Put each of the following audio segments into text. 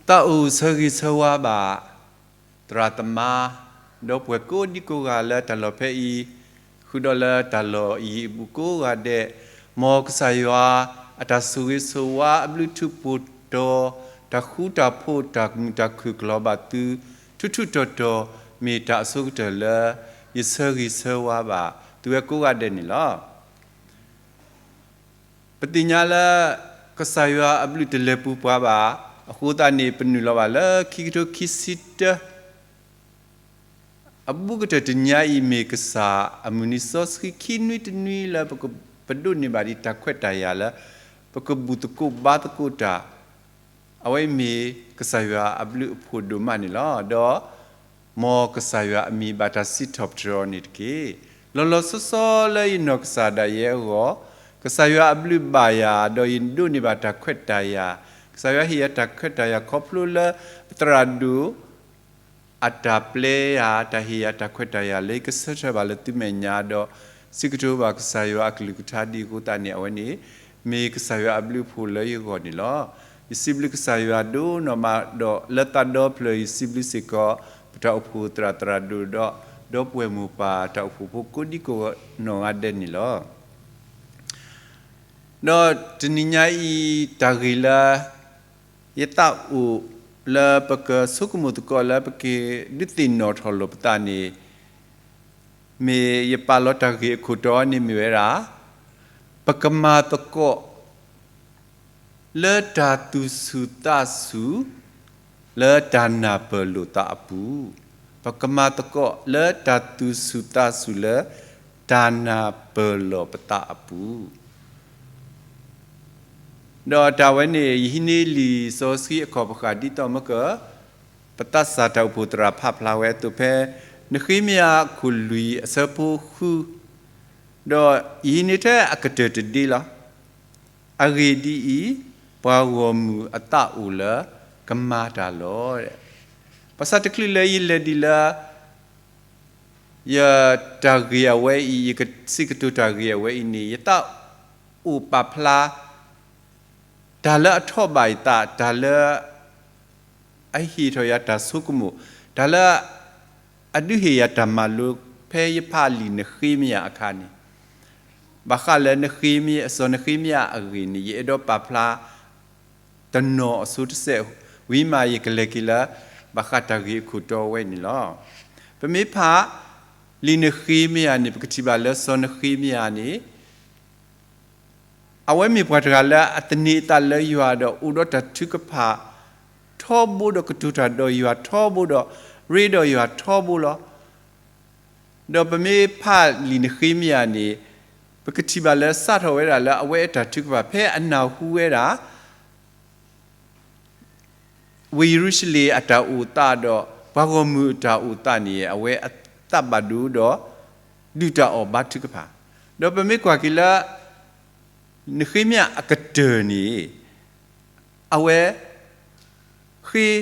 သးအိၣ်ဆၢဂ့ၤဆၢဝါဘၣ် သရၣ်သမါ ဒီပုၢ်ဝဲၢ်ကိးဒံကိးဂၤလၢတၢ်လီၢ်ဖဲအံၤ, ဃုာ်ဒီးလၢတၢ်လီၢ်အံၤအဘူးကိးဂၤဒဲး, မ်ကစၢ်ယွၤအတၢ်ဆိၣ်ဂ့ၤဆိၣ်ဝါ အဘျုးထူးဖှိၣ်တီၤ, တၢ်ဃူတၢ်ဖိး တၢ်မုာ်တၢ်ခုၣ်ကလီၤဘၣ်သု ထူးထူးတီၤတီၤ, မ့ၢ်တၢ်အဆိကတၢၢ်လၢ ယဆၢဂ့ၤဆၢဝါဘၣ် သုဝဲကိးဂၤဒဲးန့ၣ်လီၤ. ပသ့ၣ်ညါလၢ ကစၢ်ယွၤအဘျုးတလဲၤပူၤပှၤဘၣ်, အဃိသတးန့ၣ် ပနုာ်လီၤဘၣ်လၢခံကထိခံဆံတၢ အဘူးကတၢၢ်တနံၤအံၤ မ့ၢ်ကစၢ်အမုၢ်နံၤစီဆှံခံနွံတနွံလၢပက ပဒိးန့ၢ်ဘၣ်ဒံးတၢ်ခွဲးတၢ်ယာ်လၢ ပကဘူၣ်သကိးဘါသကိးတၢ် အဝဲအံၤမ့ၢ်ကစၢ်ယွၤအဘျုးအဖှိၣ်ဒိၣ်မးန့ၣ်လီၤ. ဒီးမ်ကစၢ်ယွၤအမံၤဘၣ်တၢ်စံးထီၣ်ပတြၢၤအီၤန့ၣ်တက့ၢ်. လီၤလီၤဆီဆီလၢယနီၢ်ကစၢ်ဒၣ်ယဲအဂီၢ်, ကစၢ်ယွၤအဘျုးဘၣ်ယၤ ဒီးယဒိးန့ၢ်ဘၣ်တၢ်ခွဲးတၢ်ယာ်, ကစၢ်ယွၤဟ့ၣ်ယၤတၢ်ခွဲးတၢ်ယာ်ခီဖျိလၢ ပသရၣ်ဒိၣ် အတၢ်ပျဲယၤ တၢ်ဟ့ၣ်ယၤတၢ်ခွဲးတၢ်ယာ်လၢယကဆၢထၢၣ်ဘၣ်လၢသုမဲာ်ညါဒီး စံးကတိၤဘၣ်ကစၢ်ယွၤအကလုၢ်ကထါဒ်အဃိသတးန့ၣ် အဝဲန့ၣ် မ့ၢ်ကစၢ်ယွၤအဘျုးအဖှိၣ်လၢယဂီၢ်န့ၣ်လီၤ. ယစံးဘျုးကစၢ်ယွၤဒိၣ်နီၢ်မးဒီး လၢသးဒီဖျၢၣ်ယစံးဘျုးစ့ၢ်ကီး ပတၢ်အိၣ်ဖှိၣ်သရၣ်သရၣ်ဒိၣ်ဒီး ဒီပုၢ်ဝဲၢ်မိၢ်ပၢ်တၢ်အိၣ်ဖှိၣ်ဖိကိးဒံကိးနီၢ်ဂၤဒဲးန့ၣ်လီၤ. ဒီးတနံၤညါအံၤ တၢ်ဂ့ၢ်လၢ ယသးအိၣ်လၢပကဆိကမိၣ်သကိးလၢပကဒုးသ့ၣ်နီၣ်ထီၣ်လိာ်ပသးန့ၣ် မ့ၢ်ယပာ်လီၤတၢ်ဂ့ၢ်အခိၣ်တီန့ၣ်မ့ၢ်ဝဲဒၣ် ပကမၤသကိး လၢတၢ်သူၣ်ဆူၣ်သးဆူၣ် လၢတၢ်နၢ်ပၢၢ်လိာ်သးအပူၤ, ပကမၤသကိးလၢတၢ်သူၣ်ဆူၣ်သးဆူၣ်လၢ တၢ်နၢ်ပၢၢ်လိာ်ပသးအပူၤ ဒီးတၢ်ဝဲန့ၣ် ယဟံးန့ၢ်လံာ်စီဆှံအခီၣ်ပဃာ်ဒ်သိးမ့ၢ်က ပသးစၢ်တၢ်အိၣ်ဖှိၣ်သရၣ်ဖးဖျါဝဲအသိးဖဲ နဃ့မယၤခိၣ်လွံၢ်အဆၢဖိဃု ဒီးယဟံးန့ၢ်ထဲအကတၢၢ်တဒ့လီၤ. အဂ့ၢ်ဒ်အံၤ, ပှၤဂီၢ်မုၢ်အသးအိၣ်လၢကမၤတၢ်လီၤ. ဘၣ်ဆၣ်တချုးလၢယလဲၤဒံးလၢ ယတၢ်ဂ့ၢ်အဝဲအံၤ ယကစံးကတိၤတၢ်ဂ့ၢ်အဝဲအံၤန့ၣ် ယသးအိၣ်ပာ်ဖျါ တၢ်လၢအထီၣ်ဘၣ်ယသး တၢ်လၢ အဟ့ၣ်ထီၣ်ယၤတၢ်ဆိကမိၣ်, တၢ်လၢ အဒုးဟ့ၣ်ယၤတၢ်မၤလိ ဖဲယဖးလံာ်နဃ့မယၤအခါန့ၣ် ဘၣ်ဃးလၢနဃ့မယၤ စီၤနဃ့မယၤအဂ့ၢ်န့ၣ် ယအဲၣ်ဒိးပာ်ဖျါ တနီၤအဆိတစဲး ဝံၤမးယကလဲၤက့ၤလၢ ဘၣ်ဃးတၢ်ဂ့ၢ်အခိၣ်တီဝဲန့ၣ်လီၤ. ပမ့ၢ်ဖး လံာ်နဃ့မယၤန့ၣ် ပကထံၣ်ဘၣ်လၢစီၤနဃ့မယၤန့ၣ် အဝဲမ့ၢ်ပှၤတဂၤလၢအသန့ၤအသးလၢယွၤဒီး အိၣ်ဒီးတၢ်ထုကဖၣ် ထီဘိဒီးကတိၤတၢ်ဒီးယွၤထီဘိဒီး ရ့ဒီးယွၤထီဘိလီၤ. ဒီးပမ့ၢ်ဖးလံာ်နဃ့မယၤန့ၣ် ပကထံၣ်ဘၣ်လၢစးထီၣ်ဝဲဒၣ်လၢအဝဲအတၢ်ထုကဖၣ် ဖဲအနၢ်ဟူဝဲဒၣ် ဝ့ၢ်ယရူၤၡလ့ၣ်အတၢ်အိၣ်သးဒီး ပှၤဂီၢ်မုၢ်အတၢ်အိၣ်သးန့ၣ် အဝဲအသးဘၣ်ဒိဒီး ဒုၣ်တၢ်အီၣ်ဘါထုကဖၣ်, ဒီးပမ့ၢ်ကွၢ်က့ၤလၢ နဃ့မယၤအကတၢၢ်န့ၣ် အဝဲ ဃ့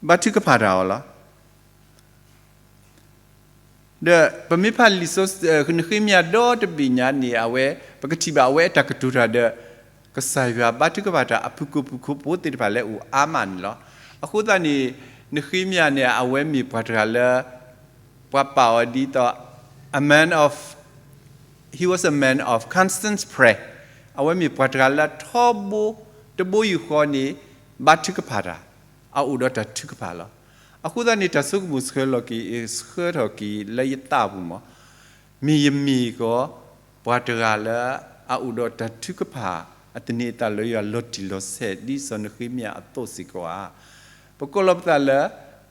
ဘါထုကဖၣ်တၢ်အီၤလီၤ. ဒီးပမ့ၢ်ဖးလံာ်စီဆှံ နဃ့မယၤဒီတဘ့ၣ်ညါန့ၣ် အဝဲ ပကထံၣ်ဘၣ်အဝဲအတၢ်ကတိၤတၢ်ဒီး ကစၢ်ယွၤဘါထုကဖၣ်တၢ်အဖုၣ်ကိာ်ဖုၣ်ကိာ်ဖိသ့ၣ်တဖၣ်လၢအိၣ်အါမးန့ၣ်လီၤ. အဃိသတးန့ၣ် နဃ့မယၤန့ၣ် အဝဲမ့ၢ်ပှၤတဂၤလၢ ပှၤပာ်အီၤဒ်သိး a man of, he was a man of constant prayer. အဝဲမ့ၢ်ပှၤတဂၤလၢထီဘိ တဘိယူၢ်ဃီန့ၣ် ဘါထုကဖၣ်တၢ်, အအိၣ်ဒီးတၢ်ထုကဖၣ်လီၤ. အဃိသတးန့ၣ် တၢ်ဆိကမိၣ်ဆှၢလီၤက့ၤ ဆှၢထီၣ်က့ၤလၢယသးပူၤမး, မ့ၢ်ယမ့ၢ်ကီး ပှၤတဂၤလၢအအိၣ်ဒီးတၢ်ထုကဖၣ် အသန့ၤအသးလၢယွၤလီၤတံၢ်လီၤဆဲး ဒ်စီၤနဃ့မယၤအသိးစ့ၢ်ကီးဧါ. ပကိးလီၤပသးလၢ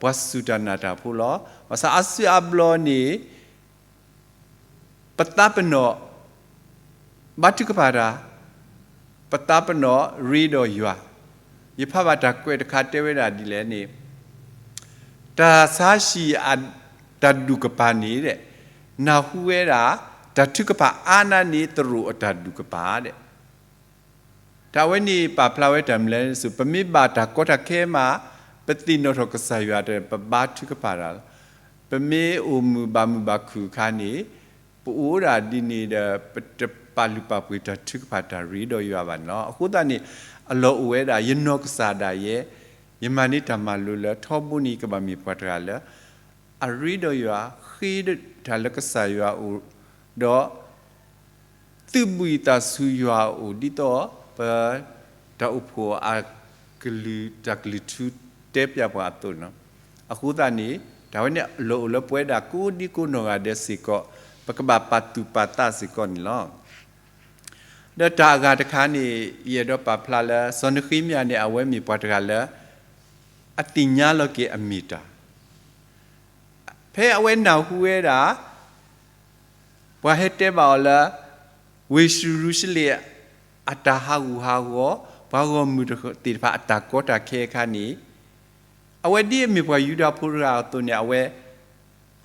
ပှၤစူၢ်တၢ်နာ်တၢ်ဖိလီၤ. ဘၣ်ဆၣ်အါစုအါဘျီန့ၣ် ပသးပ့ၤနီၣ် ဘါထုကဖၣ်တၢ်, ပသးပ့ၤနီၣ်ရ့ဒီးယွၤ, ယဖးဘၣ်တၢ်ကွဲးတခါတဲဝဲဒၣ်ဒ်လဲၣ်န့ၣ်, တၢ်ဆါဟံၣ်အတၢ်ဒူၣ်ကပၤန့ၣ် နၢ်ဟူဝဲဒၣ် တၢ်ထုကဖၣ်အါနါန့ၣ် သရိာ်အတၢ်ဒူၣ်ကပၤဒဲး တၢ်ဝဲန့ၣ်ပာ်ဖျါဝဲတၢ်မနုၤလဲၣ်န့ၣ် ပမ့ၢ်ဘၣ်တၢ်ကီတၢ်ခဲမး ပသ့ၣ်နီၣ်ထီၣ်ကစၢ်ယွၤဒီး ပဘါထုကဖၣ်တၢ်လီၤ. ပမ့ၢ်အိၣ်မုာ်ဘၣ်မုာ်ဘၣ်ခုၣ်အခါန့ၣ် ပအိၣ်ဒၣ်ဒ်န့ၣ်ဒီး ပတပာ်လုၢ်ပာ်ပှ့ၤတၢ်ထုကဖၣ်တၢ်ရ့ဒီးယွၤဘၣ်န့ၣ်လီၤ. အဃိသတးန့ၣ် အလီၢ်အိၣ်ဝဲဒၣ် ယနီၢ်ကစၢ်ဒၣ်ယဲ ယမၤန့ၢ်တၢ်မၤလိလၢထီဘိန့ၣ် ယကဘၣ်မ့ၢ်ပှၤတဂၤလၢ အရ့ဒီးယွၤ, ဃ့တၢ်လၢကစၢ်ယွၤအအိၣ်, ဒီး သုးဘှံးသးစူၤယွၤအအိၣ် ဒ်သိးပတၢ်အိၣ်ဖှိၣ်အကလုၢ် တၢ်ကလုၢ်ထူတဲပၠးပှၤအသိးန့ၣ်လီၤ. အဃိသတးန့ၣ် တၢ်ဝဲန့ၣ်လီၤအိၣ်လၢပဝဲဒၣ်ကိးဒံကိးနီၢ်ဂၤဒဲးစ့ၢ်ကီး ပကဘၣ်ပာ်သူၣ်ပာ်သးစ့ၢ်ကီးန့ၣ်လီၤ. ဒီးတၢ်အဂၤတခါန့ၣ် ယအဲၣ်ဒိးပာ်ဖျါလၢ စီၤနဃ့မယၤန့ၣ် အဝဲမ့ၢ်ပှၤတဂၤလၢ အသ့ၣ်ညါလီၤက့ၤအမ့ၢ်တၢ် ဖဲအဝဲနၢ်ဟူဝဲဒၣ် ပှၤဟဲတဲဘၣ်အီၤလၢ ဝ့ၢ်ယရူၤၡလ့ၣ်အတၢ်ဟးဂူာ်ဟးဂီၤ, ပှၤဂီၢ်မုၢ်သ့ၣ်တဖၣ်အတၢ်ကီတၢ်ခဲအခါန့ၣ်, အဝဲဒ်အမ့ၢ်ပှၤယူဒၤဖိတဂၤအသိးန့ၣ် အဝဲ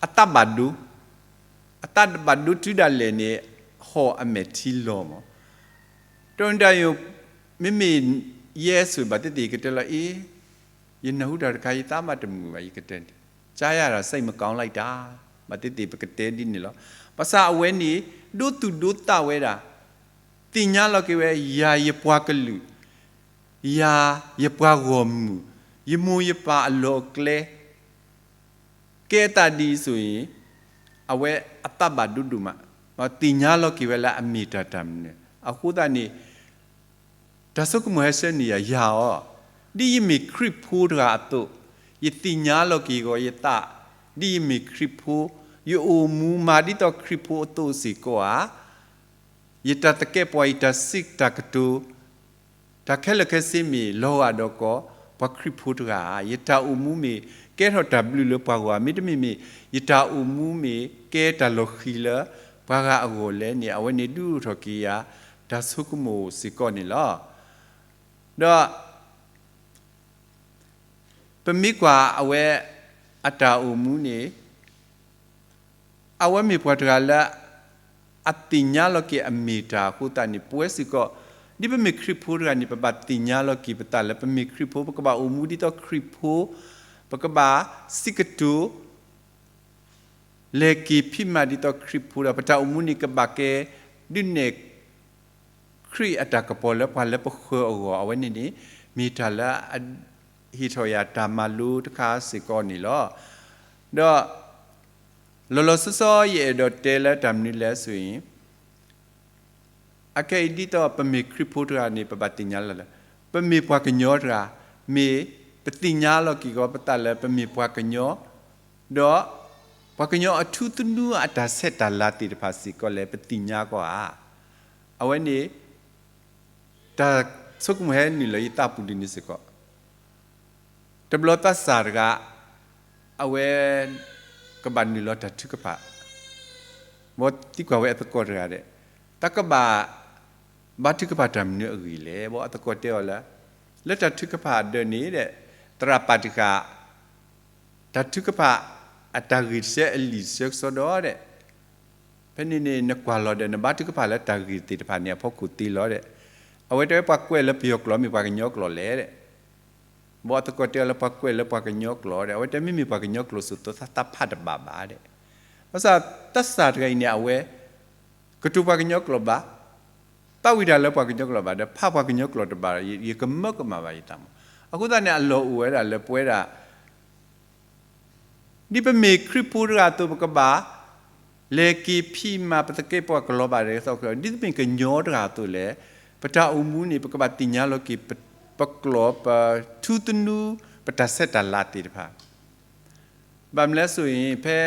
အသးဘၣ်ဒိ, အသးဘၣ်ဒိတုၤဒၣ်လဲာ်န့ၣ် ဟီၣ်အမဲာ်ထံလီၤမး. တနံၤတၢ်ယိာ် မ့မ့ၢ်ယဲဆိဘၣ်သ့ၣ်သ့ၣ်ယကတဲလီၤအံၤ, ယနၢ်ဟူတၢ်တခါ ယသးမၤတမုာ်ဘၣ် ယကတဲန့ၣ်, ကါယၤတၢ်စံးမကောင်းလိုက်တာ, ဘၣ်သ့ၣ်သ့ၣ်ပကတဲဒ်န့ၣ်လီၤ. ဘၣ်ဆၣ်အဝဲန့ၣ် ဒိသူၣ်ဒိသးဝဲဒၣ်, သ့ၣ်ညါလီၤက့ၤဝဲ ယၤယပှၤကလုာ်, ယၤယပှၤဂီၢ်မုၢ်, ယမိၢ်ယပၢ်အလီၢ်အကျဲ ကဲသးဒ်အံၤဆိအံၤ, အဝဲအသးဘၣ်ဒိဒိၣ်မး, သ့ၣ်ညါလီၤက့ၤဝဲလၢအမ့ၢ်တၢ်တၢ်မနုၤ. အဃိသတးန့ၣ် တၢ်ဆိကမိၣ်ဟဲဆၢနုာ်ယၤ ယၤအီၤ, ဒ်ယမ့ၢ်ခရံာ်ဖိတဂၤအသိး, ယသ့ၣ်ညါလီၤက့ၤဂီၤယသး, ဒ်ယမ့ၢ်ခရံာ်ဖိ, ယအိၣ်မူမၤဒ်သိးခရံာ်ဖိအသိးစ့ၢ်ကီးဧါ. ယတၢ်သကဲာ်ပှၤ, ယတၢ်စံးတၢ်ကတိၤ, တၢ်ခဲလၢာ်ခဲဆ့မ့ၢ်လီၤဂာ်ဒီးကီး ပှၤခရံာ်ဖိတဂၤဧါ. ယတၢ်အိၣ်မူမ့ၢ်ကဲထီၣ်တၢ်ဘျုးလၢပှၤဂီၢ်ဧါ, မ့တမ့ၢ်မ့ၢ် ယတၢ်အိၣ်မူမ့ၢ်ကဲတၢ်လီၤဃံၤလၢပှၤဂၤအဂီၢ်လဲၣ်န့ၣ် အဝဲန့ၣ်ဒုးအိၣ်ထီၣ်က့ၤယၤ တၢ်ဆိကမိၣ်စ့ၢ်ကီးန့ၣ်လီၤ. ဒီး ပမ့ၢ်ကွၢ်အဝဲအတၢ်အိၣ်မူန့ၣ် အဝဲမ့ၢ်ပှၤတဂၤလၢ အသ့ၣ်ညါလီၤက့ၤအမ့ၢ်တၢ်အဃိသတးန့ၣ် ပဝဲစ့ၢ်ကီး ဒ်ပမ့ၢ်ခရံာ်ဖိတဂၤန့ၣ် ပဘၣ်သ့ၣ်ညါလီၤက့ၤပသးလၢပမ့ၢ်ခရံာ်ဖိ, ပကဘၣ်အိၣ်မူဒ်သိးခရံာ်ဖိ, ပကဘၣ်စံးကတိၤ လဲၤက့ၤဖံးမၤဒ်သိးခရံာ်ဖိဒီး ပတၢ်အိၣ်မူန့ၣ်ကဘၣ်ကဲ ဒုးနဲၣ် ခရံာ်အတၢ်ကပီၤလၢပှၤလၢပဃၢၤအဂီၢ်, အဝဲန့ၣ်န့ၣ် မ့ၢ်တၢ်လၢအဟ့ၣ်ထီၣ်ယၤတၢ်မၤလိတခါစ့ၢ်ကီးန့ၣ်လီၤ. ဒီး လီၤလီၤဆီဆီယအဲၣ်ဒိးတဲလၢတၢ်မနုၤလဲၣ်ဆိအံၤ အခဲအံၤဒ်သိးပမ့ၢ်ခရံာ်ဖိတဂၤန့ၣ် ပဘၣ်သ့ၣ်ညါလီၤလၢ ပမ့ၢ်ပှၤကညီတဂၤ, မ့ၢ်ပသ့ၣ်ညါလီၤက့ၤကီးပသးလၢပမ့ၢ်ပှၤကညီ, ဒီး ပှၤကညီအထူသနူအတၢ်ဆဲးတၢ်လၤသ့ၣ်တဖၣ်စ့ၢ်ကီးလဲၣ် ပသ့ၣ်ညါကီးဧါ. အဝဲန့ၣ် တၢ်ဆိကမိၣ်ဟဲနုာ်လီၤယသးပူၤဒ်န့ၣ်စ့ၢ်ကီး တဘျီသးစၢ်တဂၤ အဝဲ ကဘၣ်နုာ်လီၤတၢ်ထုကဖၣ်, ဘီသံကွၢ်ဝဲအသကိးတဂၤဒဲး, တၢ်ကဘၣ် ဘါထုကဖၣ်တၢ်မနုၤအဂ့ၢ်လဲၣ်, ဘီအသကိးတဲအီၤလၢ လၢတၢ်ထုကဖၣ်ဒၢးန့ၣ်ဒဲး သရၣ်ပာ်တဂၤ တၢ်ထုကဖၣ် အတၢ်ဂ့ၢ်တဆၢအလံာ်တဆၢကစီဒီးဒဲး ဖဲန့ၣ်န့ၣ် နကွၢ်လီၤဒီး နဘါထုကဖၣ်လၢတၢ်ဂ့ၢ်သ့ၣ်တဖၣ်န့ၣ် အဖီခိၣ်သ့လီၤဒဲး. အဝဲတဲဝဲပှၤကွဲးလၢပယီၤကျိာ်မ့ၢ်ပှၤကညီကျိာ်လဲၣ်ဒဲး. ဘီအသကိးတဲအီၤလၢပှၤကွဲးလၢပှၤကညီကျိာ်ဒဲး, အဝဲတဲမ့မ့ၢ်ပှၤကညီကျိာ်စိၤသိသးသးဖးတဘၣ်ဘၣ်ဒဲး. ဘၣ်ဆၣ်သးစၢ်တဂၤအံၤန့ၣ် အဝဲ ကတိၤပှၤကညီကျိာ်ဘၣ်, သးဝံၣ်တၢ်လၢပှၤကညီကျိာ်ဘၣ်ဒီး ဖးပှၤကညီကျိာ်တဘၣ်ဒီး ယကမၢကမၣ်ဘၣ်ယသးမး. အဃိသတးန့ၣ် အလီၢ်အိၣ်ဝဲဒၣ်လၢပဝဲဒၣ် ဒ်ပမ့ၢ်ခရံာ်ဖိတဂၤအသိး ပကဘၣ် လဲၤက့ၤဖံးမၤပသကဲာ်ပှၤကလီၤဘၣ်ဒ်သိး ဒ်ပမ့ၢ်ကညီတဂၤအသိးလဲၣ်, ပတၢ်အိၣ်မူန့ၣ် ပကဘၣ်သ့ၣ်ညါလီၤက့ၤ ပကျိာ် ပထူသနူ ပတၢ်ဆဲးတၢ်လၤသ့ၣ်တဖၣ်. ဘၣ်မနုၤလဲၣ်ဆိအံၤ ဖဲ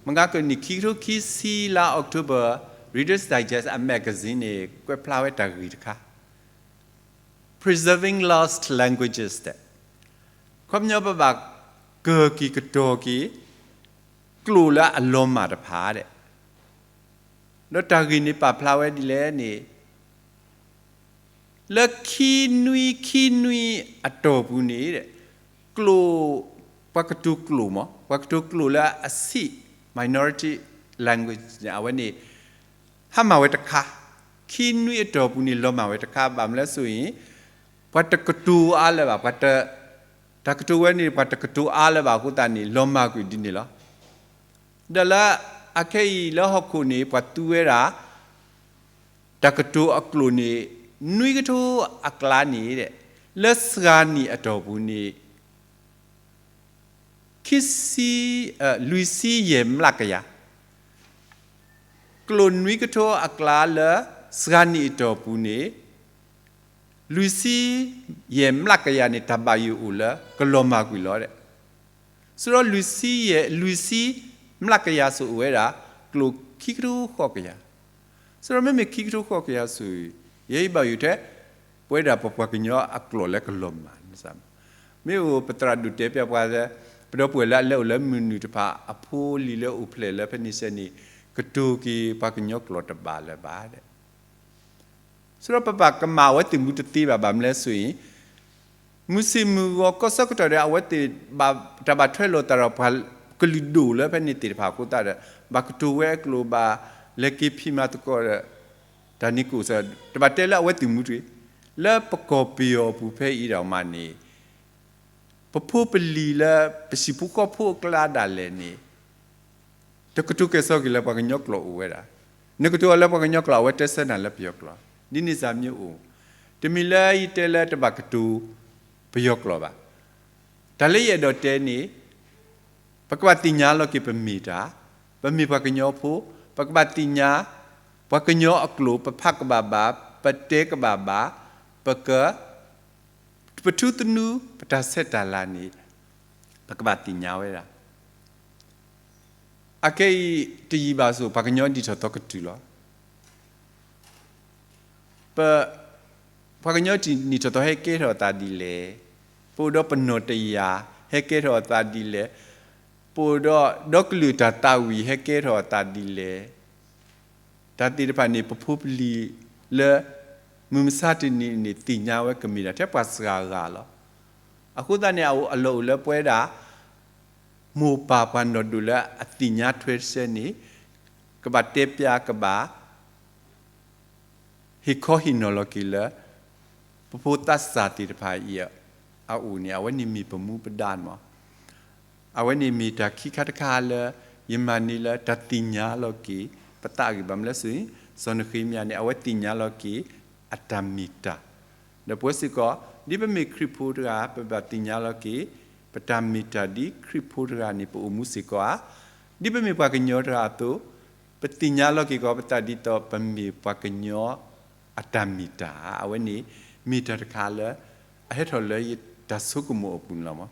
မုၢ်ဂၤကနံၣ်ခံကထိခံဆံလါ October, Reader's Digest အ magazine န့ၣ် ကွဲးဖျါဝဲတၢ်ဂ့ၢ်တခါ Preserving Lost Languages တဲ, ခီပညီပဘၣ်ကၢၢ်က့ၤကတီၤက့ၤ ကျိာ်လၢအလီၤမၢ်တဖၣ်ဒဲး, ဒီးတၢ်ဂ့ၢ်န့ၣ်ပာ်ဖျါဝဲဒ်လဲၣ်န့ၣ် လၢခံနွံခံနွံအတီၢ်ပူၤန့ၣ် ကျိာ် ပှၤကတိၤကျိာ်မး ပှၤကတိၤကျိာ်လၢအဆံး minority language န့ၣ် အဝဲန့ၣ် ဟါမၢ်ဝဲတခါ, ခံနွံအတီၢ်ပူၤန့ၣ် လီၤမၢ်ဝဲတခါ ဘၣ်မနုၤလဲၣ်ဆိအံၤ ပှၤတကတိၤအါလၢၤဘၣ်, တၢ်ကတိၤဝဲန့ၣ် ပှၤတကတိၤအါလၢၤဘၣ်အဃိသတးန့ၣ် လီၤမၢ်ကွံာ်ဒ်န့ၣ်လီၤ. ဒီးလၢအခဲအံၤလၢဟီၣ်ခိၣ်န့ၣ် ပှၤသူဝဲဒၣ် တၢ်ကတိၤအကျိာ်န့ၣ် နွံကထိအကျါန့ၣ်ဒဲး လၢစှၤနံၣ်အတီၢ်ပူၤန့ၣ် ခံဆံ, လွံၢ်ဆံယဲၢ်မျးကယၤ, ကျိၣ်နွံကထိအကျါလၢစှၤနံၣ်အတီၢ်ပူၤန့ၣ် လွံၢ်ဆံယဲၢ်မျးကယၤန့ၣ် တၢ်ဘၣ်ယိၣ်အိၣ်လၢကလီၤမၢ်ကွံာ်လီၤဒီး, စးထီၣ်လွံၢ်ဆံယဲၢ်, လွံၢ်ဆံမျးကယၤစ့ၢ်အိၣ်ဝဲဒၣ် ကျိၣ်ခံကထိဃိးကယၤ, စးထီၣ်မ့မ့ၢ်ခံကထိဃိးကယၤစ့ၢ်, ယဲအံၤဘၣ်ယိၣ်ထဲ ပဝဲဒၣ်ပပှၤကညီအကျိာ်လၢကလီၤမၢ်န့ၣ်, မ့ၢ်အိၣ်ပသရၣ်ဒိၣ်တဲပျးပှၤလၢ ပဒီပုၢ်ဝဲၢ်လၢအလဲၤအိၣ်လၢမုၢ်နုာ်တဖၣ် အဖိလံၤလၢအိၣ်ဖျဲၣ်လၢဖဲန့ၣ်စဲန့ၣ် ကတိၤက့ၤပှၤကညီကျိာ်တဘၣ်လၢၤဘၣ်ဒီး စးထီၣ်ပဘၣ်ကမၣ်အဝဲသ့ၣ်မူတသ့ဘၣ် ဘၣ်မနုၤလဲၣ်စ့ၢ်, မုၢ်ဆ့ၣ်မုၢ်ဂီၤကီၢ်ဆၢကတီၢ်ဒီး အဝဲသ့ၣ် တၢ်ဘၣ်ထွဲလိာ်သးဒီးပှၤကလုာ်ဒိၣ်လၢဖဲန့ၣ်သ့ၣ်တဖၣ်အဃိသတးဒီး ဘၣ်ကတိၤဝဲအကျိာ် ဘၣ်လဲၤက့ၤဖံးမၤသကိးဒီး တၢ်န့ၣ်ကိးစၢ် တဘၣ်တဲလၢအဝဲသ့ၣ်မူတဂ့ၤ, လၢပကီၢ်ပယီၤအပူၤဖဲအံၤဒၣ်မးန့ၣ် ပဖိပလံၤလၢပဟံၣ်ဖိဃီဖိအကျါဒၣ်လဲာ်န့ၣ် တကတိၤကဲၣ်ဆိးက့ၤလၢပှၤကညီကျိာ်အိၣ်ဝဲဒၣ်, နကတိၤအီၤလၢပှၤကညီကျိာ် အဝဲတဲဆၢနၤလၢပယီၤကျိာ်, ဒ်န့ၣ်စ့ၢ်မ့ၢ်အိၣ်, တမ့ၢ်လၢယတဲလၢတဘၣ်ကတိၤပယီၤကျိာ်ဘၣ်. တၢ်လၢယအဲၣ်ဒိးတဲန့ၣ် ပကဘၣ်သ့ၣ်ညါလီၤက့ၤပမ့ၢ်တၢ်, ပမ့ၢ်ပှၤကညီဖိ, ပကဘၣ်သ့ၣ်ညါ ပှၤကညီအကျိာ် ပဖးကဘၣ်ဘၣ်, ပတဲကဘၣ်ဘၣ်, ပက ပထူသနူ ပတၢ်ဆဲးတၢ်လၤန့ၣ် ပကဘၣ်သ့ၣ်ညါဝဲဒၣ်. အခဲအံၤတယံာ်ဘၣ်ဆိၣ် ပှၤကညီဒ်ထီၣ်သီကတုၤလီၤ. ပ ပှၤကညီတနံၣ်ထီၣ်သီဟဲကဲထီၣ်အသးဒ်လဲၣ်, ပအိၣ်ဒီးပနီၢ်တယၢ် ဟဲကဲထီၣ်အသးဒ်လဲၣ်, ပအိၣ်ဒီး ဒီကလုာ်တၢ်သးဝံၣ်ဟဲကဲထီၣ်အသးဒ်လဲၣ်, တၢ်သ့ၣ်တဖၣ်န့ၣ် ပဖိပလံၤလၢ မုၢ်မဆါတနံၤန့ၣ် သ့ၣ်ညါဝဲကမ့ၢ်ဒၣ် ထဲပှၤစှၤဂၤလီၤ. အဃိသတးန့ၣ် အလီၢ်အိၣ်လၢပဝဲဒၣ် မိၢ်ပၢ်ပှၤနီၢ်ဒိၣ်လၢအသ့ၣ်ညါထွဲတဆဲန့ၣ် ကဘၣ်တဲပျး ကဘၣ် ဟ့ၣ်ခီဟ့ၣ်နီၤလီၤက့ၤလၢ ပဖိသးစၢ်သ့ၣ်တဖၣ်အံၤအအိၣ်န့ၣ် အဝဲန့ၣ်မ့ၢ်ပမူပဒါန့ၣ်မး. အဝဲန့ၣ်မ့ၢ်တၢ်ခံခါတခါလၢ ယမၤန့ၢ်လၢတၢ်သ့ၣ်ညါလီၤက့ၤ ပသးအဂ့ၢ် ဘၣ်မနုၤလဲၣ်စ့ၢ်, စီၤနဃ့မယၤန့ၣ် အဝဲသ့ၣ်ညါလီၤက့ၤ အတၢ်မ့ၢ်တၢ် ဒီးပဝဲစ့ၢ်ကီး ဒ်ပမ့ၢ်ခရံာ်ဖိတဂၤ ပဘၣ်သ့ၣ်ညါလီၤက့ၤ ပတၢ်မ့ၢ်တၢ်ဒ်ခရံာ်ဖိတဂၤန့ၣ် ပအိၣ်မူစ့ၢ်ကီးဧါ. ဒ်ပမ့ၢ်ပှၤကညီတဂၤအသိး ပသ့ၣ်ညါလီၤက့ၤကီးပသးဒ်သိး ပမ့ၢ်ပှၤကညီအတၢ်မ့ၢ်တၢ်ဧါ. အဝဲန့ၣ် မ့ၢ်တၢ်တခါလၢ အဟဲထီၣ်လၢယတၢ်ဆိကမိၣ်အပူၤန့ၣ်လီၤမး.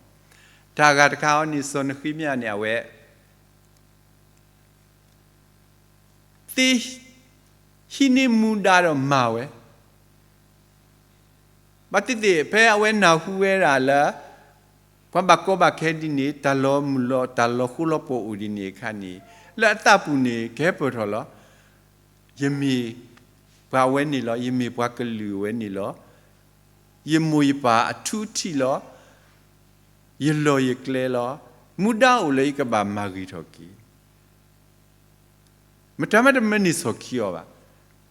တၢ်အဂၤတခါအံၤန့ၣ် စီၤနဃ့မယၤန့ၣ် အဝဲ သ့ ဟံးန့ၢ်မူဒါဒီးမၤဝဲ ဘၣ်သ့ၣ်သ့ၣ် ဖဲအဝဲနၢ်ဟူဝဲဒၣ်လၢ ပှၤဘၣ်ကီဘၣ်ခဲဒ်န့ၣ် တၢ်လီၤမုၢ်လီၤ တၢ်လီၤဃိလီၤပှီၢ်အိၣ်ဒ်န့ၣ်အခါန့ၣ် လၢအသးပူၤန့ၣ် ကဟဲပၢၢ်ထီၣ်လီၤ. ယမ့ၢ်ပှၤဝဲန့ၣ်လီၤ. ယမ့ၢ်ပှၤကလုာ်ဝဲန့ၣ်လီၤ. ယမိၢ်ယပၢ်အထူအထံးလီၤ. ယလီၢ်ယကျဲလီၤ. မူဒါအိၣ်လၢယကဘၣ်မၤဂ့ၤထီၣ်က့ၤ မတၤမးတမၢန့ၢ်ဆီၣ်ခံအီၤဘၣ်.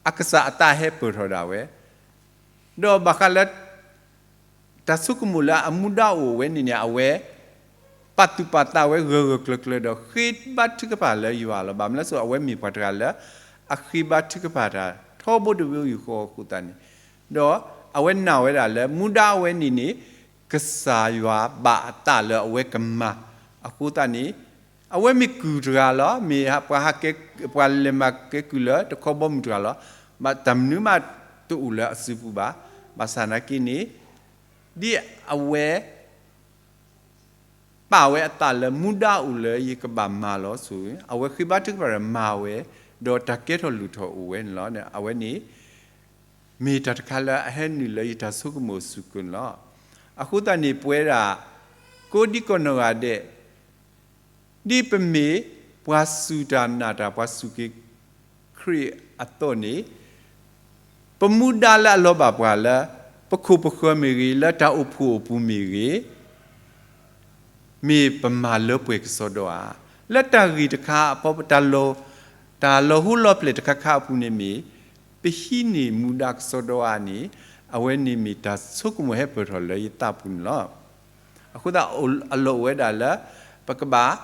အကစၢ်အသးဟဲပၢၢ်ထီၣ်ဒၣ်ဝဲ, ဒီးဘၣ်ဃးလၢ တၢ်ဆိကမိၣ်လၢအမူဒါအိၣ်ဝဲန့ၣ်န့ၣ် အဝဲ ပာ်သူၣ်ပာ်သးဝဲဂၢၢ်ဂၢၢ်ကျၢၤကျၢၤဒီး ဃ့ဘါထုကဖၣ်လၢယွၤလီၤ. ဘၣ်မနုၤလဲၣ်စ့ၢ် အဝဲမ့ၢ်ပှၤတဂၤလၢ အဃ့ဘါထုကဖၣ်တၢ်ထီဘိတဘိယူၢ်ဃီအဃိသတးန့ၣ်, ဒီးအဝဲနာ်ဝဲဒၣ်လၢ မူဒါအဝဲန့ၣ်န့ၣ် ကစၢ်ယွၤဘၣ်အသးလၢအဝဲကမၤ အဃိသတးန့ၣ် အဝဲမ့ၢ်ကုၢ်တဂၤလီၤ. မ့ၢ်ပှၤဟးကဲ ပှၤလဲၤမၤကဲကုၢ်လၢတခီဘီမုၢ်တဂၤလီၤ. ဘၣ်တၢ်မနုၤမးတအိၣ်လၢအစုပူၤဘၣ်. ဘၣ်ဆၣ်နာ်က့န့ၣ် ဒ်အဝဲ ပာ်ဝဲအသးလၢမူဒါအိၣ်လၢယကဘၣ်မၤလီၤစ့ၢ်, အဝဲဃ့ဘါထုကဖၣ်ဒီးမၤဝဲ, ဒီးတၢ်ကဲထီၣ်လိၣ်ထီၣ်အိၣ်ဝဲန့ၣ်လီၤ. အဝဲန့ၣ် မ့ၢ်တၢ်တခါလၢအဟဲနုာ်လၢယတၢ်ဆိကမိၣ်အစုကိၢ်န့ၣ်လီၤ. အဃိသတးန့ၣ် ပဝဲဒၣ် ကိးဒံကီၢ်နီၢ်ဂၤဒဲး ဒ်ပမ့ၢ်ပှၤစူၢ်တၢ်နာ်တၢ် ပှၤစူၢ်က့ၤခရံာ်အသိးန့ၣ် ပမူဒါလၢအလီၤဘၣ်ပှၤလၢ ပခိၣ်ပဃၢၤမ့ၢ်ဂ့ၤ, လၢတၢ်အိၣ်ဖှိၣ်အပူၤမ့ၢ်ဂ့ၤ, မ့ၢ်ပမၤလၢပှဲၤကစီဒီဧါ. လၢတၢ်ဂ့ၢ်တခါအဖီ တၢ်လီၤ, တၢ်လီၤဟိလီၤပျဲၢ်တခါခါအပူၤန့ၣ်မ့ၢ် ပဟံးန့ၢ်မူဒါကစီဒီဧါန့ၣ် အဝဲန့ၣ်မ့ၢ်တၢ်ဆိကမိၣ်ဟဲပၢၢ်ထီၣ်လၢယသးပူၤန့ၣ်လီၤ. အဃိသတး အလီၢ်အိၣ်ဝဲဒၣ်လၢ ပကဘၣ်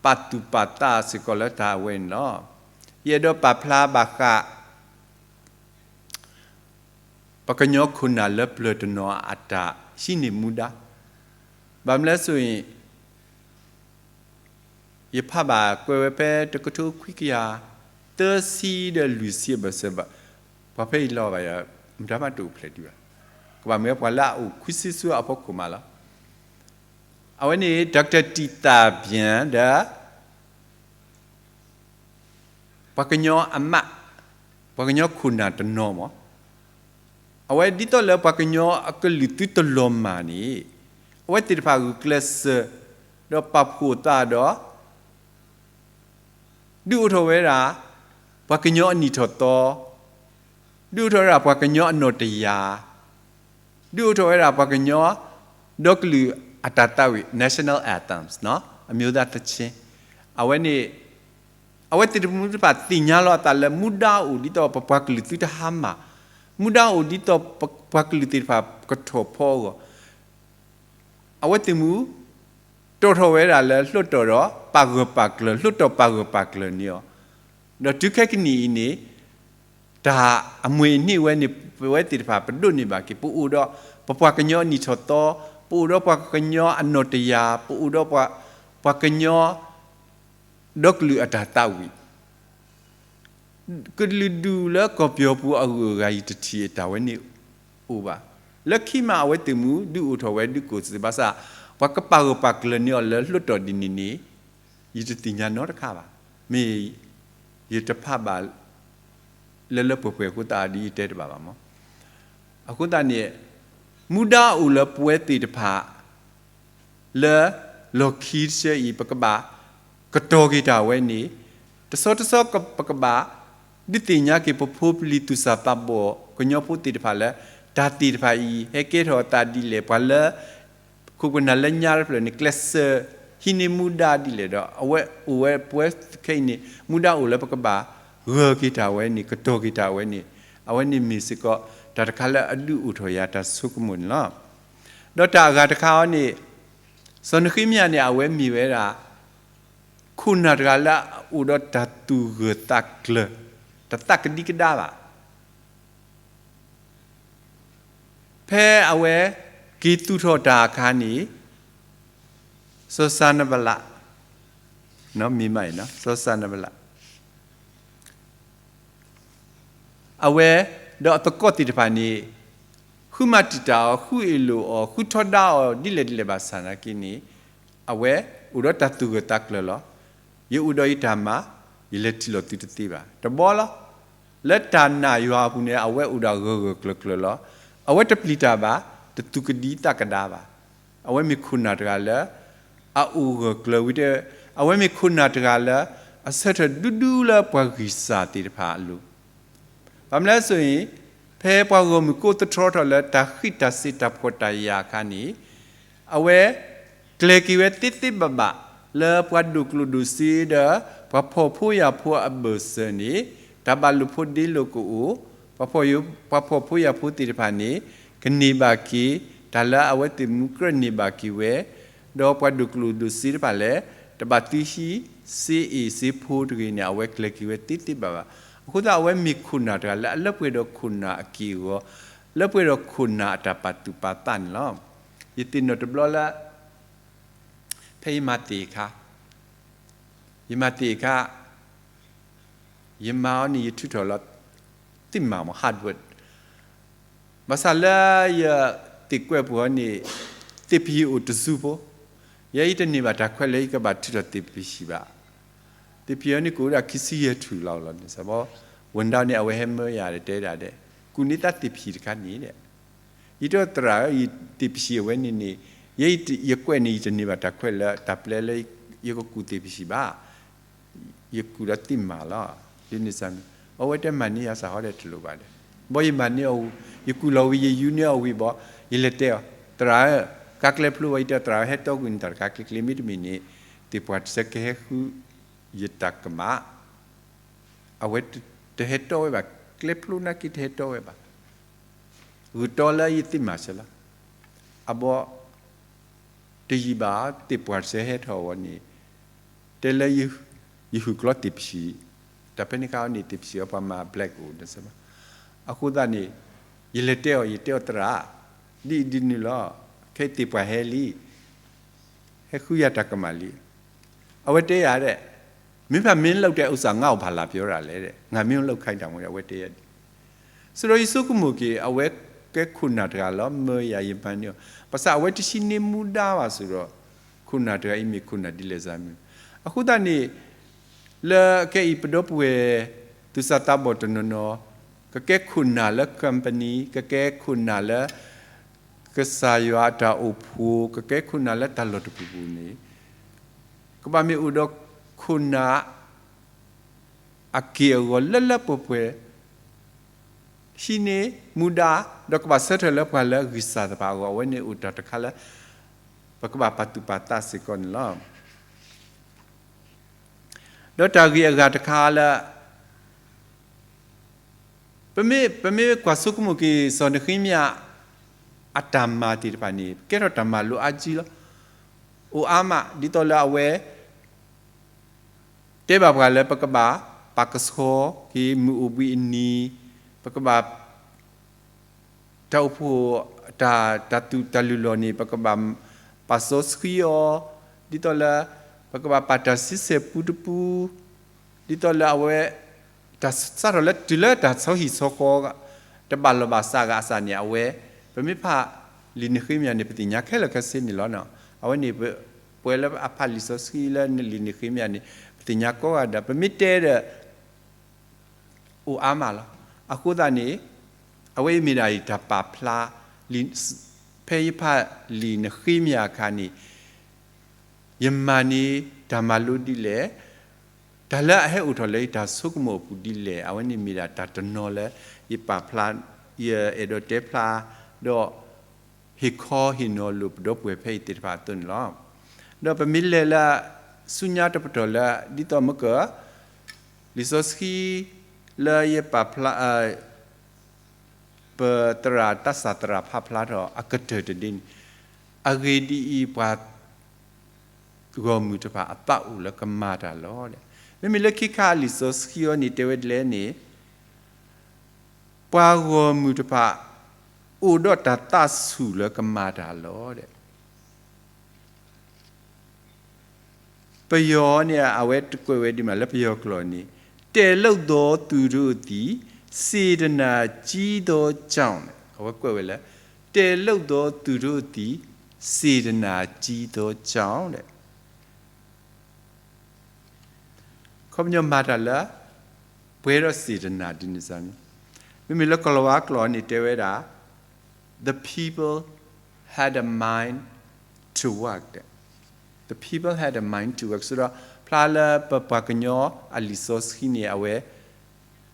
ပာ်သူၣ်ပာ်သးစ့ၢ်ကီးလၢတၢ်အဝဲန့ၣ်လီၤ. ယအဲၣ်ဒိးပာ်ဖျါဘၣ်ဃး ပှၤကညီခိၣ်နၢ်လၢပျၢၤတနီၤအတၢ်ဟံးန့ၢ်မူဒါ, ဘၣ်မနုၤလဲၣ်ဆိအံၤ ယဖးဘၣ်ကွဲးဝဲဖဲတကထိခွံကယၤသၢဆံဒီးလွံၢ်ဆံအဘၢၣ်စၢၤဘၣ်, ပှၤဖဲအံၤလီၤဘၣ်ယၤ မတၤမးတအိၣ်ဖျဲၣ်ဒံးဘၣ်, ကဘၣ်မ့ၢ်ပှၤလၢအအိၣ်ခွံဆံဆူအဖီခိၣ်မးလီၤ. အဝဲန့ၣ် Doctor တံာ်သၣ်ပၠၣ်ဒီး ပှၤကညီအမး, ပှၤကညီခိၣ်နၢ်တနီၤမး, အဝဲဒ်သိးလၢပှၤကညီအကလုာ်သုတလီၤမၢ်န့ၣ်, အဝဲသ့ၣ်တဖၣ်ဂုာ်ကျဲးစၢး ဒီးပာ်ဖှိၣ်သးဒီး ဒုးအိၣ်ထီၣ်ဝဲဒၣ် ပှၤကညီအနံၣ်ထီၣ်သီ, ဒုးအိၣ်ထီၣ်ဝဲဒၣ်ပှၤကညီအနီၢ်တယၢ်, ဒုးအိၣ်ထီၣ်ဝဲဒၣ်ပှၤကညီ ဒီကလုာ်အတၢ်သးဝံၣ် National Anthems နီၤ, အမျိုးသားသီချင်း, အဝဲန့ၣ် အဝဲသ့ၣ်တမူတဖၣ်သ့ၣ်ညါလီၤအသးလၢမူဒါအိၣ်ဒ်သိးပပှၤကလုာ်သုတဟါမၢ်, မူဒါအိၣ်ဒ်သိးပပှၤကလုာ်သ့ၣ်တဖၣ်ကထီၣ်ဖီအဂီၢ် အဝဲသ့ၣ်မူ တီၣ်ထီၣ်ဝဲဒၣ်လၢ လွှတ်တော် ဒီးပာ်ဂၢၢ်ပာ်ကျၢၤ, လွှတ်တော် ပာ်ဂၢၢ်ပာ်ကျၢၤန့ၢ်အီၤ, ဒီးတုၤခဲကနံၣ်အံၤန့ၣ် တၢ်အမွ့ၢ်အန့ၢ်ဝဲန့ၣ် ပဝဲသ့ၣ်တဖၣ်ပဒိးန့ၢ်ဘၣ်က့ၤ, ပအိၣ်ဒီးပပှၤကညီအနံၣ်ထီၣ်သီ, ပအိၣ်ဒီးပှၤကညီအနီၢ်တယၢ်, ပအိၣ်ဒီးပှၤကညီ ဒီကလုာ်အတၢ်သးဝံၣ် ကလုာ်ဒူၣ်လၢကီၢ်ပယီၤပူၤအဂုၤအဂၤယတထံၣ်တၢ်ဝဲန့ၣ်အိၣ်ဘၣ်. လၢခံမးအဝဲသ့ၣ်မူဒုးအိၣ်ထီၣ်ဝဲဒုးကိးသ့ဘၣ်ဆၣ်, ပှၤကပာ်ဂၢၢ်ပာ်ကျၢၤန့ၢ်အီၤလၢ လွှတ်တော် ဒ်န့ၣ်န့ၣ် ယတသ့ၣ်ညါနီတခါဘၣ်. မ့ၢ်ယတဖးဘၣ်လၢလၢပှဲၤပှဲၤအဃိသတးဒီးယတဲတဘၣ်ဘၣ်မး. အဃိသတးန့ၣ် မူဒါအိၣ်လၢပဝဲသ့ၣ်တဖၣ် လၢလီၢ်ခံတဆၢအံၤ ပကဘၣ်ကတီၤက့ၤတၢ်ဝဲန့ၣ်, တဆီတဆီပကဘၣ်ဒုးသ့ၣ်ညါက့ၤ ပဖိပလံၤသူၣ်စၢ်သးဘီၣ် ကညီဖိသ့ၣ်တဖၣ်လၢ တၢ်သ့ၣ်တဖၣ်အံၤ ဟဲကဲထီၣ်အသးဒ်လဲၣ်, ပှၤလၢ ခိၣ်ပနၢ်လၢညါတဖျၢၣ်န့ၣ် ကျဲးစၢးဟံးန့ၢ်မူဒါဒ်လဲၣ်ဒီး အဝဲအိၣ်ဝဲပဝဲခဲအံၤန့ၣ် မူဒါအိၣ်လၢပကဘၣ်ဂၢၢ်က့ၤတၢ်ဝဲန့ၣ် ကတီၤက့ၤတၢ်ဝဲန့ၣ်, အဝဲန့ၣ်မ့ၢ်စ့ၢ်ကီး တၢ်တခါလၢအဒုးအိၣ်ထီၣ်ယၤတၢ်ဆိကမိၣ်န့ၣ်လီၤ. ဒီးတၢ်အဂၤတခါအံၤန့ၣ် စီၤနဃ့မယၤန့ၣ် အဝဲမ့ၢ်ဝဲဒၣ် ခိၣ်နၢ်တဂၤလၢအအိၣ်ဒီးတၢ်သူၣ်ဂၢၢ်သးကျၢၤ, တသးကဒံကဒါဘၣ်. ဖဲအဝဲက့ၤသူၣ်ထီၣ်တၢ်အခါန့ၣ် စီၤစၤနဘလး, မ့ၢ်မးအံၤ စီၤစၤနဘလး အဝဲဒီးအသကိးသ့ၣ်တဖၣ်န့ၣ် ဃုမၤတံာ်တာ်အီၤ, ဃုအ့ၣ်လိာ်အီၤ, ဃုထီဒါအီၤဒ်လဲၣ်ဒ်လဲၣ်ဘၣ်ဆၣ်နာ်က့န့ၣ် အဝဲအိၣ်ဒီးတၢ်သူၣ်ဂၢၢ်သးကျၢၤလီၤ. ယအိၣ်ဒီးယတၢ်မၤ, ယလဲၤထံၣ်လိာ်သုတသ့ဘၣ်. တဘျီလီၤ. လၢတၢ်နာ်ယွၤအပူၤန့ၣ် အဝဲအိၣ်ဒီးဂၢၢ်ဂၢၢ်ကျၢၤကျၢၤလီၤ. အဝဲတပျံၤတၢ်ဘၣ်, တသူၣ်ကဒံသးကဒါဘၣ်. အဝဲမ့ၢ်ခိၣ်နၢ်တဂၤလၢ အအိၣ်ဂၢၢ်ကျၢၤဝံၤဒီး အဝဲမ့ၢ်ခိၣ်နၢ်တဂၤလၢ အဆၢထၢၣ်ဒူဒူလၢပှၤဂံၢ်စၢ်သ့ၣ်တဖၣ်အလိၤ ဘၣ်မနုၤလဲၣ်ဆိအံၤ ဖဲပှၤဂီၢ်မုၢ်ကိးသတြီထီၣ်လၢတၢ်ဃံးတၢ်စ့ၤတၢ်ဖှီၣ်တၢ်ယာ်အခါန့ၣ် အဝဲကျဲၤက့ၤဝဲသ့သ့ဘၣ်ဘၣ် လၢပှၤဒိၣ်ကျိၣ်ဒိၣ်စ့ဒီး ပှၤဖှီၣ်ဖိယာ်ဖိအဘၢၣ်စၢၤန့ၣ် တၢ်ဘၣ်လိာ်ဖိးဒ့လိာ်ကအိၣ်, ပှၤဖှီၣ်ဖိယာ်ဖိသ့ၣ်တဖၣ်န့ၣ် ကန့ၢ်ဘၣ်က့ၤ တၢ်လၢအဝဲသ့ၣ်မူကြၢးန့ၢ်ဘၣ်က့ၤဝဲ, ဒီးပှၤဒိၣ်ကျိၣ်ဒိၣ်စ့တဖၣ်လဲၣ် တဘၣ်သံဟံးစ့အ့ၣ်စ့ဖိတဂ့ၤန့ၣ် အဝဲကျဲၤက့ၤဝဲသ့သ့ဘၣ်ဘၣ်. အဃိသတးအဝဲမ့ၢ်ခိၣ်နၢ်တဂၤလၢအလၢပှဲၤဒီးခိၣ်နၢ်အက့ၢ်အဂီၤ, လၢပှဲၤဒီးခိၣ်နၢ်အတၢ်ပာ်သူၣ်ပာ်သးန့ၣ်လီၤ. ယသ့ၣ်နီၣ်တဘျီလၢ ဖဲယမၤသ့ၣ်အခါ, ယမၤသ့ၣ်အခါ, ယမၤအီၤန့ၣ်ယထုးထီၣ်လီၤ သ့ၣ်မးမး hard work ဘၣ်ဆၣ်လၢယသ့ၣ်ကွဲးပူၤအီၤန့ၣ် သ့ၣ်ဖံးအိၣ်တစုဖိ, ယဲယတန့ၢ်ဘၣ်တၢ်ခွဲးလၢယကဘၣ်ထုးထီၣ်သ့ၣ်ဖံးဘၣ်. သ့ၣ်ဖံးအီၤန့ၣ်ကအိၣ်ဒၣ်ခံဆံယဲၢ်ထူၣ်လီၤလီၤန့ၣ် စ့ၢ်ကီး ဝဲဒၣ်န့ၣ် အဝဲဟဲမၢယၤဒီးတဲဒၣ်ဒဲး ကူၣ်န့ၢ်သးသ့ၣ်ဖံးတခါန့ၣ်ဒဲး ယတဲသရၣ်ဧၢ ယသ့ၣ်ဖံးအဝဲန့ၣ်န့ၣ် ယဲယကွဲးန့ၣ် ယတန့ၢ်ဘၣ်တၢ်ခွဲးလၢတၢ်ပျဲလၢယကကူၣ်သ့ၣ်ဖံးဘၣ်. ယကူၣ်ဒီးသ့ၣ်မးလီၤ. ဒ်န့ၣ်စ့ၢ်ကီး အဝဲတဲမၤန့ၢ်ယၤစ့ၢ်ကီးဒီးတလိၣ်ဘၣ်ဒီး ဘီယမၤန့ၢ်အီၤဝံၤ ယကူၣ်လီၤဝံၤ ယယူန့ၢ်အီၤဝံၤဘီ ယလဲၤတဲအီၤ သရၣ်ဧၢ ကါကျဲဖျိဝဲ ယတဲသရၣ်ဧၢ ဟဲတီကွံာ်နတၢ်တခါကျ့ကျ့ မ့တမ့ၢ်န့ၣ် သ့ၣ်ပှၢ်တဆၢကဟဲဃုယတၢ်ကမၣ် အဝဲတဟဲတီဝဲဘၣ် ကျဲဖျိနာ်က့တဟဲတီဝဲဘၣ် ဂုာ်တီလၢယသ့ၣ်မၤစၢၤလီၤ. အဘီ တယံာ်ဘၣ် သ့ၣ်ပှၢ်တဆၢဟဲထီၣ်ဝဲန့ၣ် တဲလၢယဟုၣ်ကျီသ့ၣ်ဖံး တၢ်ဖဲန့ၣ်ခါအံၤန့ၣ် သ့ၣ်ဖံးအီၤပှၤမၤ black အိၣ်ဒ်စ့ၢ်ကီး အဃိသတးန့ၣ် ယလဲၤတဲအီၤ ယတဲအီၤသရၣ်, ဒ်အံၤဒ်နုၤလီၤ, ခဲအံၤသ့ၣ်ပှၢ်ဟဲလံ, ဟဲဃုယၤတၢ်ကမၣ်လံ. အဝဲတဲယၤဒဲး, မ့ၢ်ဖဲမင်းလုပ်တဲ့ဥစ္စာ ငါ့ကိုဘာလာပြောတာလဲ, ငါမင်းလုပ်ခိုင်းတာမဟုတ်ဘူး အဝဲတဲယၤဒ် ဆိုတော့ယဆိကမိၣ်က့ၤ အဝဲကဲခိၣ်နၢ်တဂၤလီၤ မၢယၤယမၤန့ၢ်အီၤ, ဘၣ်ဆၣ်အဝဲတဆံးန့ၢ်မူဒါဘၣ် ဆိုတော့, ခိၣ်နၢ်တဂၤအံၤမ့ၢ်ခိၣ်နၢ်ဒ်လဲၣ်စ့ၢ်မ့ၢ်, အဃိသတးန့ၣ် လၢခဲအံၤပဒီပုၢ်ဝဲၢ် သူၣ်စၢ်သးဘီၣ်တနီၤနီၤ, ကကဲခိၣ်နၢ်လၢ company, ကကဲခိၣ်နၢ်လၢ ကစၢ်ယွၤအတၢ်အိၣ်ဖှိၣ်, ကကဲခိၣ်နၢ်လၢတၢ်လီၢ်တပူၤပူၤန့ၣ်, ကဘၣ်မ့ၢ်အိၣ်ဒီးခိၣ်နၢ် အက့ၢ်အဂီၤလၢလၢပှဲၤပှဲၤ, ဟံးန့ၢ်မူဒါ, ဒီးကဘၣ်ဆၢထၢၣ်လၢပှၤလၢအဂံၢ်စၢ်သပှၢ်အဂီၢ်, အဝဲန့ၣ်အိၣ်တၢ်တခါလၢ ပကဘၣ်ပာ်သူၣ်ပာ်သးစ့ၢ်ကီးန့ၣ်လီၤ. ဒီးတၢ်ဂ့ၢ်အဂၤတခါလၢ ပမ့ၢ်, ပမ့ၢ်ကွၢ်ဆိကမိၣ်က့ၤ စီၤနဃ့မယၤ အတၢ်မၤသ့ၣ်တဖၣ်န့ၣ် ကဲထီၣ်တၢ်မၤလိာ်အါကံလီၤ. အိၣ်အါမး ဒ်သိးလၢအဝဲ တဲဘၣ်ပှၤလၢပကဘၣ်ပာ်ကဆှီက့ၤမုၢ်အိၣ်ဘှံးအနံၤ, ပကဘၣ် တၢ်အိၣ်ဖှိၣ် တၢ်, တၢ်သူၣ်တၢ်လုၢ်လီၢ်န့ၣ် ပကဘၣ်ပာ်စီဆှံအီၤ, ဒ်သိးလၢ ပကဘၣ်ပာ်တၢ်ဆံဆဲၣ်ပူတပူ, ဒ်သိးလၢအဝဲ တၢ်စးထီၣ်လၢတုၤလၢတၢ်ဆီဟံၣ်ဆီဃီ တဘၣ်လီၢ်ဘၣ်စးအဂၤအစးန့ၣ် အဝဲ ပမ့ၢ်ဖးလံာ်နဃ့မယၤန့ၣ် ပသ့ၣ်ညါခဲလၢာ်ခဲဆ့န့ၣ်လီၤ. အဝဲန့ၣ် ပဝဲလၢအဖးလံာ်စီဆှံလၢလံာ်နဃ့မယၤန့ၣ် ပသ့ၣ်ညါကိးဂၤဒဲး ပမ့ၢ်တဲဒီး အိၣ်အါမးလီၤ. အဃိသတးန့ၣ် အဝဲအံၤမ့ၢ်ဒၣ်ယတၢ်ပာ်ဖျါ ဖဲယဖးလံာ်နဃ့မယၤအခါန့ၣ် ယမၤန့ၢ်တၢ်မၤလိဒ်လဲၣ်, တၢ်လၢအဟဲအိၣ်ထီၣ်လၢယတၢ်ဆိကမိၣ်အပူၤဒ်လဲၣ်, အဝဲန့ၣ်မ့ၢ်ဒၣ်တၢ်တနီၤလၢ ယပာ်ဖျါ, ယအဲၣ်ဒိးတဲဖျါ, ဒီး ဟ့ၣ်ခီဟ့ၣ်နီၤလိာ်ပဒီပုၢ်ဝဲၢ်ဖဲအံၤသ့ၣ်တဖၣ်အသိးန့ၣ်လီၤ. ဒီးပမ့ၢ်လဲၤလၢ ဆူညါတပတီၢ်လၢ ဒ်သိးမ့ၢ်က လံာ်စီဆှံ လၢယပာ်ဖျါ ပသရၣ်တၢ်စၢ်သရၣ်ဖးဖျါထီၣ်အကတၢၢ်တဒ့န့ၣ်, အဂ့ၢ်ဒ်အံၤ ပှၤဂီၢ်မုၢ်တဖၣ်အသးအိၣ်လၢကမၤတၢ်လီၤ. မ့မ့ၢ်လၢခံခါအလံာ်စီဆှံအံၤန့ၣ် တဲဝဲဒ်လဲၣ်န့ၣ်, ပှၤဂီၢ်မုၢ်တဖၣ် အိၣ်ဒီးတၢ်သးဆူၣ်လၢကမၤတၢ်လီၤ. ပယီၤန့ၣ် အဝဲတကွဲးဝဲဒ်မး လၢပယီၤကျိာ်န့ၣ် แต่โลกนี้ သူတို့သည် စေတနာကြီးသောကြောင့် အဝဲကွဲးဝဲလၢ แต่โลกนี้ သူတို့သည် စေတနာကြီးသောကြောင့် အခီပညီမၤတၢ်လၢ ပှဲၤဒီး စေတနာ ဒ်န့ၣ်စ့ၢ်မ့ၢ်, မ့မ့ၢ်လၢကိၤလၤဝါကျိာ်န့ၣ် တဲဝဲဒၣ် the people had a mind to work, the people had a mind to work ဆိုတော့ ဖျါလၢပပှၤကညီအလံာ်စီဆှံန့ၣ် အဝဲ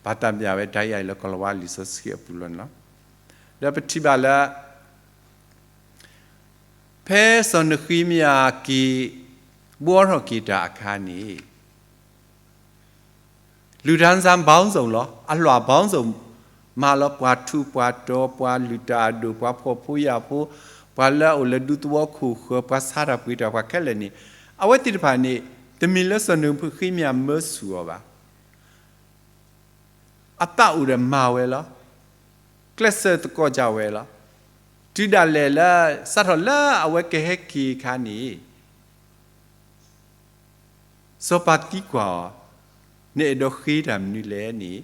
ဘၣ်တၢ်ပျၢ်ဝဲဒ်အံၤလၢကိၤလၤဝါလံာ်စီဆှံအပူၤလီၤန့ၣ်လီၤ. ဒီးပထံၣ်ဘၣ်လၢ ဖဲစီၤနဃ့မယၤက့ၤ ဘှီထီၣ်က့ၤတၢ်အခါန့ၣ် လူသားပေါင်းစုံလီၤ, အလွှာပေါင်းစုံ မၤလီၤ ပှၤထူးပှၤတီၤ ပှၤလုၢ်တၢ်အဒိၣ် ပှၤဖှီၣ်ဖိယာ်ဖိ ပှၤလၢအအိၣ်လၢဒူသဝီခိၣ်ဃၢၤ ပှၤဆါတၢ်ပှ့ၤတၢ် ပှၤခဲလၢာ်န့ၣ် အဝဲသ့ၣ်တဖၣ်န့ၣ် တမ့ၢ်လၢစီၤနဃ့မယၤမၢဆူၣ်အီၤဘၣ်. အသးအိၣ်ဒီးမၤဝဲလီၤ. ကျဲးစၢးသကိးကၢ်ဝဲလီၤ. တုၤဒၣ်လဲာ်လၢ စးထီၣ်လၢအဝဲကဟဲက့ၤအခါန့ၣ် စီၤပၤသံကွၢ်အီၤ, နအဲၣ်ဒိးဃ့တၢ်မနုၤလဲၣ်န့ၣ်